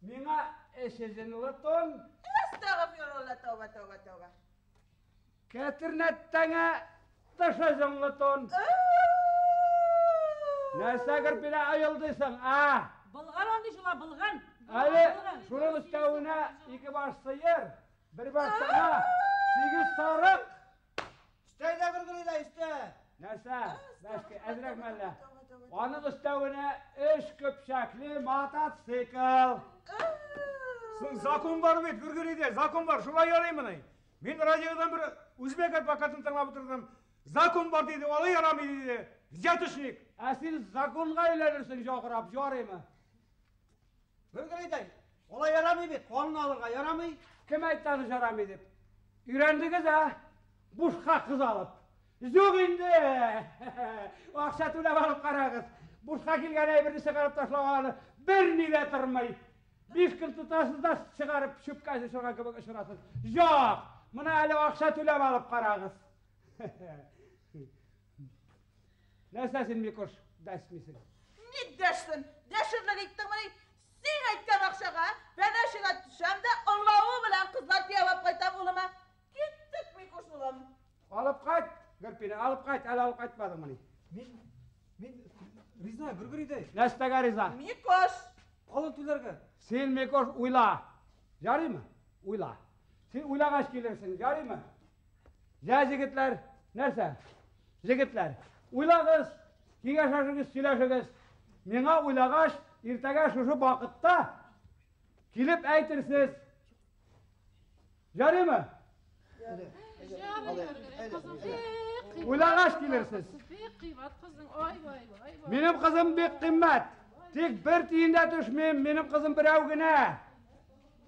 миңа эше җынлы тон, Әстәгъфирулла, тәүбә, тәүбә, тәүбә. кәтернәттәңә тышы җынлы тон. Нәрсә Гөрпинә аелдыйсың, а? Булган андый йола, булган. Әле шуның өстәвенә 2 баш сыер, 1 баш тана, 8 сарык. Өстә дә Гөргөри дә, өстә. Нәрсә? Бәшке, әзрәк мәллә. Аның өстәвенә 3 көпчәкле мотоцикл. Соң закон бар бит, Гөргөри дә, закон бар, шулай ярыймыни? Мин радиодан бер үзбәк адвокатын тыңлап утырдым. Закон бар диде, алай ярамый диде. Взяточник. Ә син законга өйләнерсең, җагырап, ярыймы? Гөргөри дә, алай ярамый бит, калын алырга ярамый. Кем әйтте аны ярамый дип? Өйрәндегез, ә? Бушка кыз алып. Юк инде. Акча түләп алып карагыз. Бушка килгән әйберне чыгарып ташлаганы бер ни дә тормый. 5 көн тотасыз да чыгарып чүпкә очырган кебек очырасыз. Юк, моны әле акча түләп алып карагыз. Нәрсә син, Микош, дәшмисең? Ник дәшсен? Дәшерлек иттеңмени? Син әйткән акчага бәнәшегә төшәм дә аңлавы белән кызлар төяп алып кайтам улыма. Киттек, Микош улым. Алып кайт, Гөрпинә, алып кайт, әле алып кайтмадыңмыни? Мин риза, Гөргөри дә. Нәрсәгә риза? Микош! Калын түләргә. Син, Микош, уйла. Ярыймы? Уйла. Син уйлагач килерсең, ярыймы? Җә, җегетләр, нәрсә? Җегетләр, уйлагыз, киңәшләшегез, сөйләшегез. Миңа уйлагач, иртәгә шушы вакытта килеп әйтерсез. Ярыймы? Уйлагач килерсез. Бик кыйбат кызың. Ай, вай, вай, вай. Минем кызым бик кыйммәт. Тик бер тиен дә төшмим, минем кызым берәү генә.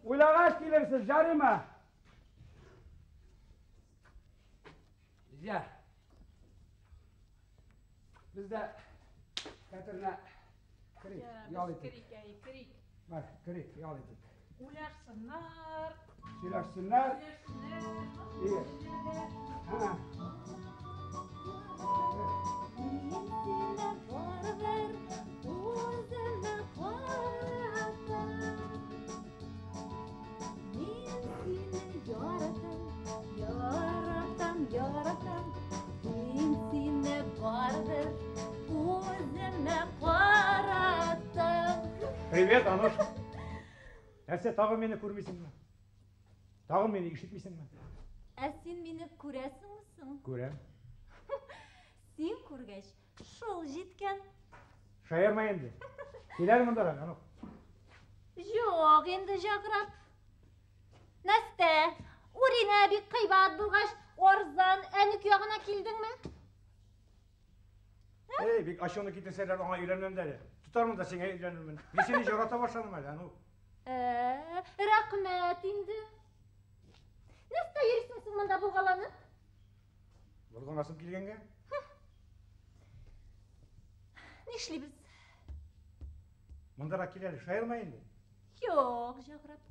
Уйлагач килерсез, ярыймы? Җә. Без дә кәтернә керик, ял итик. Керик, әй, керик. Бар, керик, ял итик. Уйлашсыннар. Сөйләшсеннәр. Сөйләшсеннәр. Ие. Һа. Мин сине барыбер үземә каратам. Мин сине яратам, яратам, яратам. Мин сине барыбер үземә каратам. Привет, Ануш. Нәрсә, тагын мине күрмисеңме? Тагын мине ишетмисеңме? Ә син мине күрәсеңме соң? Күрәм. Син күргәч, шул җиткән. Шаярма инде. Киләр мондарак, Анук. Юк инде, җаграп. Нәрсә, Уринә бик кыйбат булгач, арзан әнүк ягына килдеңме? Эй, бик ачуны китерсәләр, аңа өйләнмәм дә әле. Тотармын да сиңа өйләнермен. Мин сине ярата башладым әле, Анук. Рәхмәт инде. Нәрсә йөрисең син монда булгаланып? Булганасым килгәнгә? Нишлибез? Мондарак кил әле, шаярма инде. Юк, Җаграп.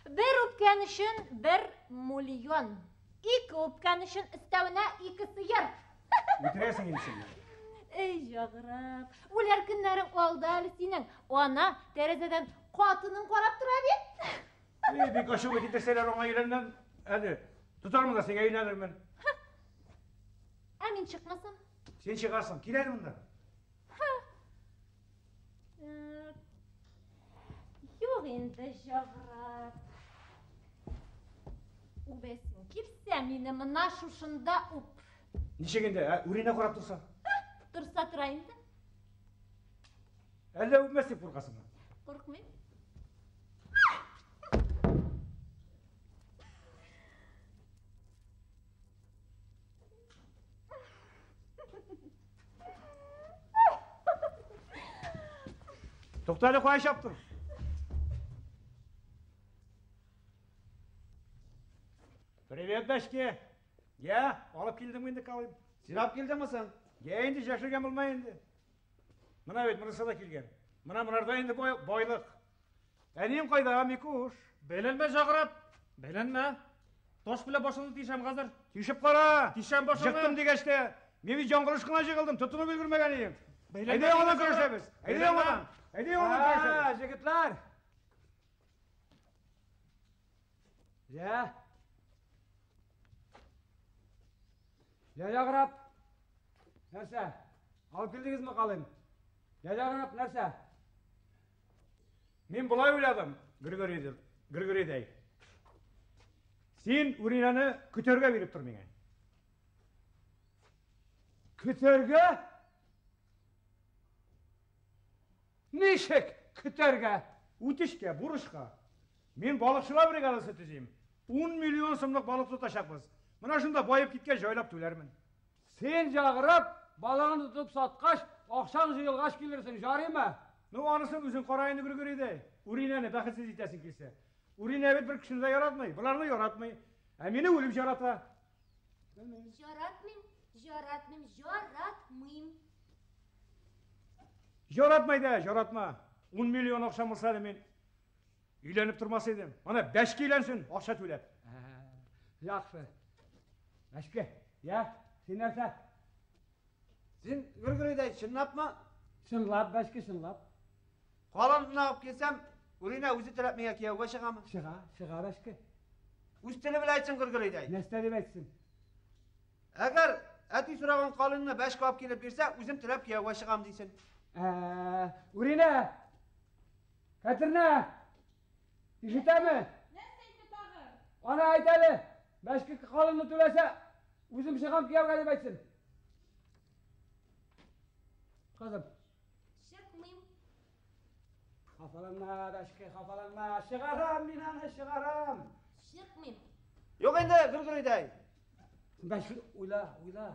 Бер үпкән өчен 1 миллион. 2 үпкән өчен өстәвенә 2 сыер. Үтерәсең инде син. Эй, Җаграп, үләр көннәрең алда әле синең. Ана тәрәзәдән катының карап тора бит. Эй, бик ачулы китерсәләр аңа өйләнмәм. Әле тотармын да сиңа өйләнермен. Ә мин чыкмасам? Син чыгарсың, кил әле монда. Юк инде, Җаграп. Үбәсең килсә, мине мына шушында үп. Ничек инде, ә? Үренә карап торса? Торса тора инде. Әллә үпмәс дип куркасыңмы? Куркмыйм. Тукта әле, кая чаптың? Привет, бәшке. Я, алып килдем инде калым. Син алып килдеңме соң? Я инде яшергән булма инде. Мына бит монысы да килгән. Мына монарда инде байлык. Әнием кайда, Микуш? Бәйләнмә, Җаграп. Бәйләнмә. Таш белән башыңны тишәм хәзер. Тишеп кара. Тишәм башыңны. Жыктым дигәч тә, мин бит яңгырыш кына җыгылдым, тотынып өлгермәгән идем. Бәйләнмә, Әйдә яңадан Җаграп. көрәшәбез. Әйдә яңадан. Әйдә яңадан көрәшәбез. Җегетләр. Я. Я, Җаграп. Нәрсә? Алып килдегезме калын? Я, Җаграп, нәрсә? Мин болай уйладым, Григорий, Григорийдәй. Син Уринаны көтәргә биреп тор миңа. Көтәргә? Ничек көтәргә? Үтешкә, бурычка. Мин балыкчылар бригадасы төзим. 10 миллион сумлык балык тотачакбыз. Мына шунда байып киткәч җайлап түләрмен. Син Җаграп, балыгын тотып саткач, акчаң җыелгач килерсең, жарыймы? Ну, анысын үзең кара инде, Григорийдәй. Уринаны бәхетсез итәсең килсә. Урина бит бер кешене дә яратмый, боларны яратмый. Ә мине үлеп ярата. Яратмыйм, яратмыйм, яратмыйм. Яратмай да, яратма. 10 миллион акчам булса да мин өйләнеп тормас идем. Ана бәшке өйләнсен, акча түләп. Яхшы. Бәшке, я, син нәрсә? Син Григорийдәй чынлапмы? Чынлап, бәшке, чынлап. Калын алып килсәм, Урина үзе теләп миңа кияүгә чыгамы? Чыга, чыга бәшке. Үз теле белән әйтсен Григорийдәй. Нәрсә дип әйтсен? Әгәр әти сораган калынны бәшкә алып килеп бирсә, үзем теләп кияүгә чыгам дисен. Урина! Кәтернә! Ишетәме? Нәрсә әйтте тагы? Ана әйт әле, бәшке калынны түләсә, үзем чыгам кияүгә дип әйтсен. Кызым. Чыкмыйм. Хафаланма, бәшке, хафаланма. Чыгарам мин аны, чыгарам. Чыкмыйм. Юк инде, Григорийдәй. Бәшке, уйла, уйла.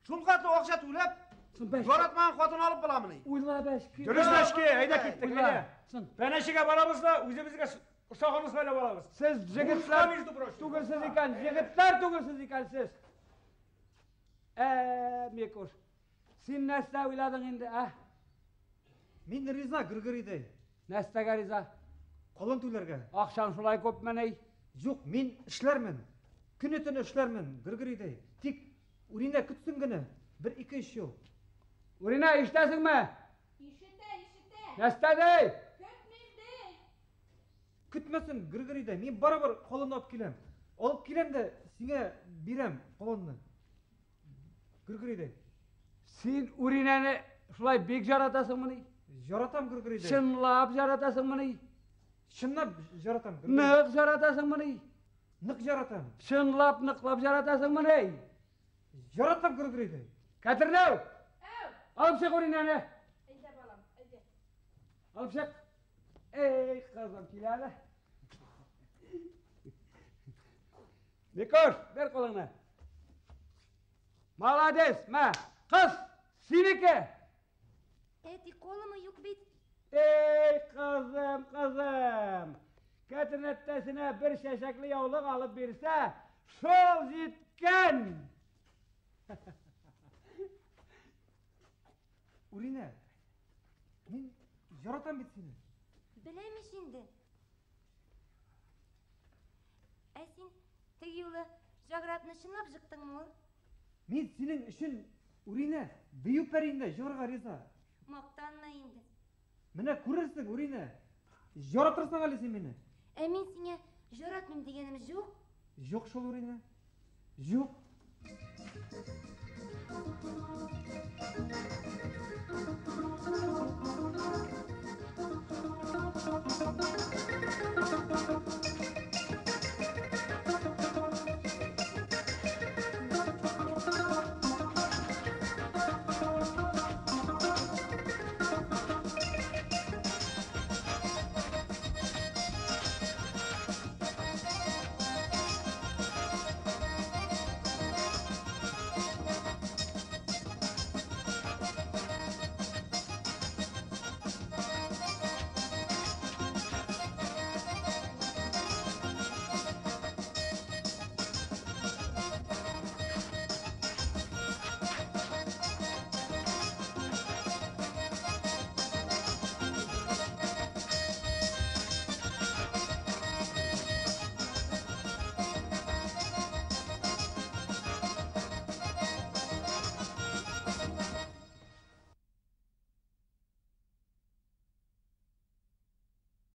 Шул хәтле акча түләп, яратмаган хатын алып буламыни? Уйла, бәшке. Дөрес, бәшке, әйдә киттек, Уйла. әйдә. Пәнәшегә барабыз да, үзебезгә ошаганны сайлап алабыз. Сез җегетләр между прочим. түгелсез икән, җегетләр түгелсез икән сез. Микуш, син нәрсә уйладың инде, ә? Мин риза, Григорийдәй. Нәрсәгә риза? Калын түләргә. Акчаң шулай күпмени? Юк, мин эшләрмен. Көне-төне эшләрмен, Григорийдәй. Тик Урина көтсен генә, бер ике-өч ел. Урина, ишетәсеңме? Ишетә, ишетә. Нәрсә ди? Көтмим ди. Көтмәсен, Григорийдәй, мин барыбер калынны алып киләм. Алып киләм дә сиңа бирәм калынны. Григорийдәй. Син Уринаны шулай бик яратасыңмыни? Яратам, Григорийдәй. Чынлап яратасыңмыни? Чынлап яратам, Григорий. Нык яратасыңмыни? Нык яратам. Чынлап ныклап яратасыңмыни? Яратам, Григорийдәй. Кәтернәү! Әү! Алып чык Уринаны. Әйдә, балам, әйдә. Алып чык. Эй, кызым, кил әле. Микош, бер кулыңны. Молодец, мә. Кыз, синеке. Әти, кулымы юк бит. Эй, кызым, кызым. Кәтернәттәсенә бер чәчәкле яулык алып бирсә, шул җиткән. Урина, Яратам бит сине. Беләм ич инде. Ә син теге юлы Жагратны чынлап жыктыңмы ул? Мин синең өчен Үринә, бию пәриен дә җыгарга риза. Мактанма инде. Менә күрерсең, Үринә. Яратырсың әле син мине. Ә мин сиңа яратмыйм дигәнем юк. Юк шул, Үринә. Юк.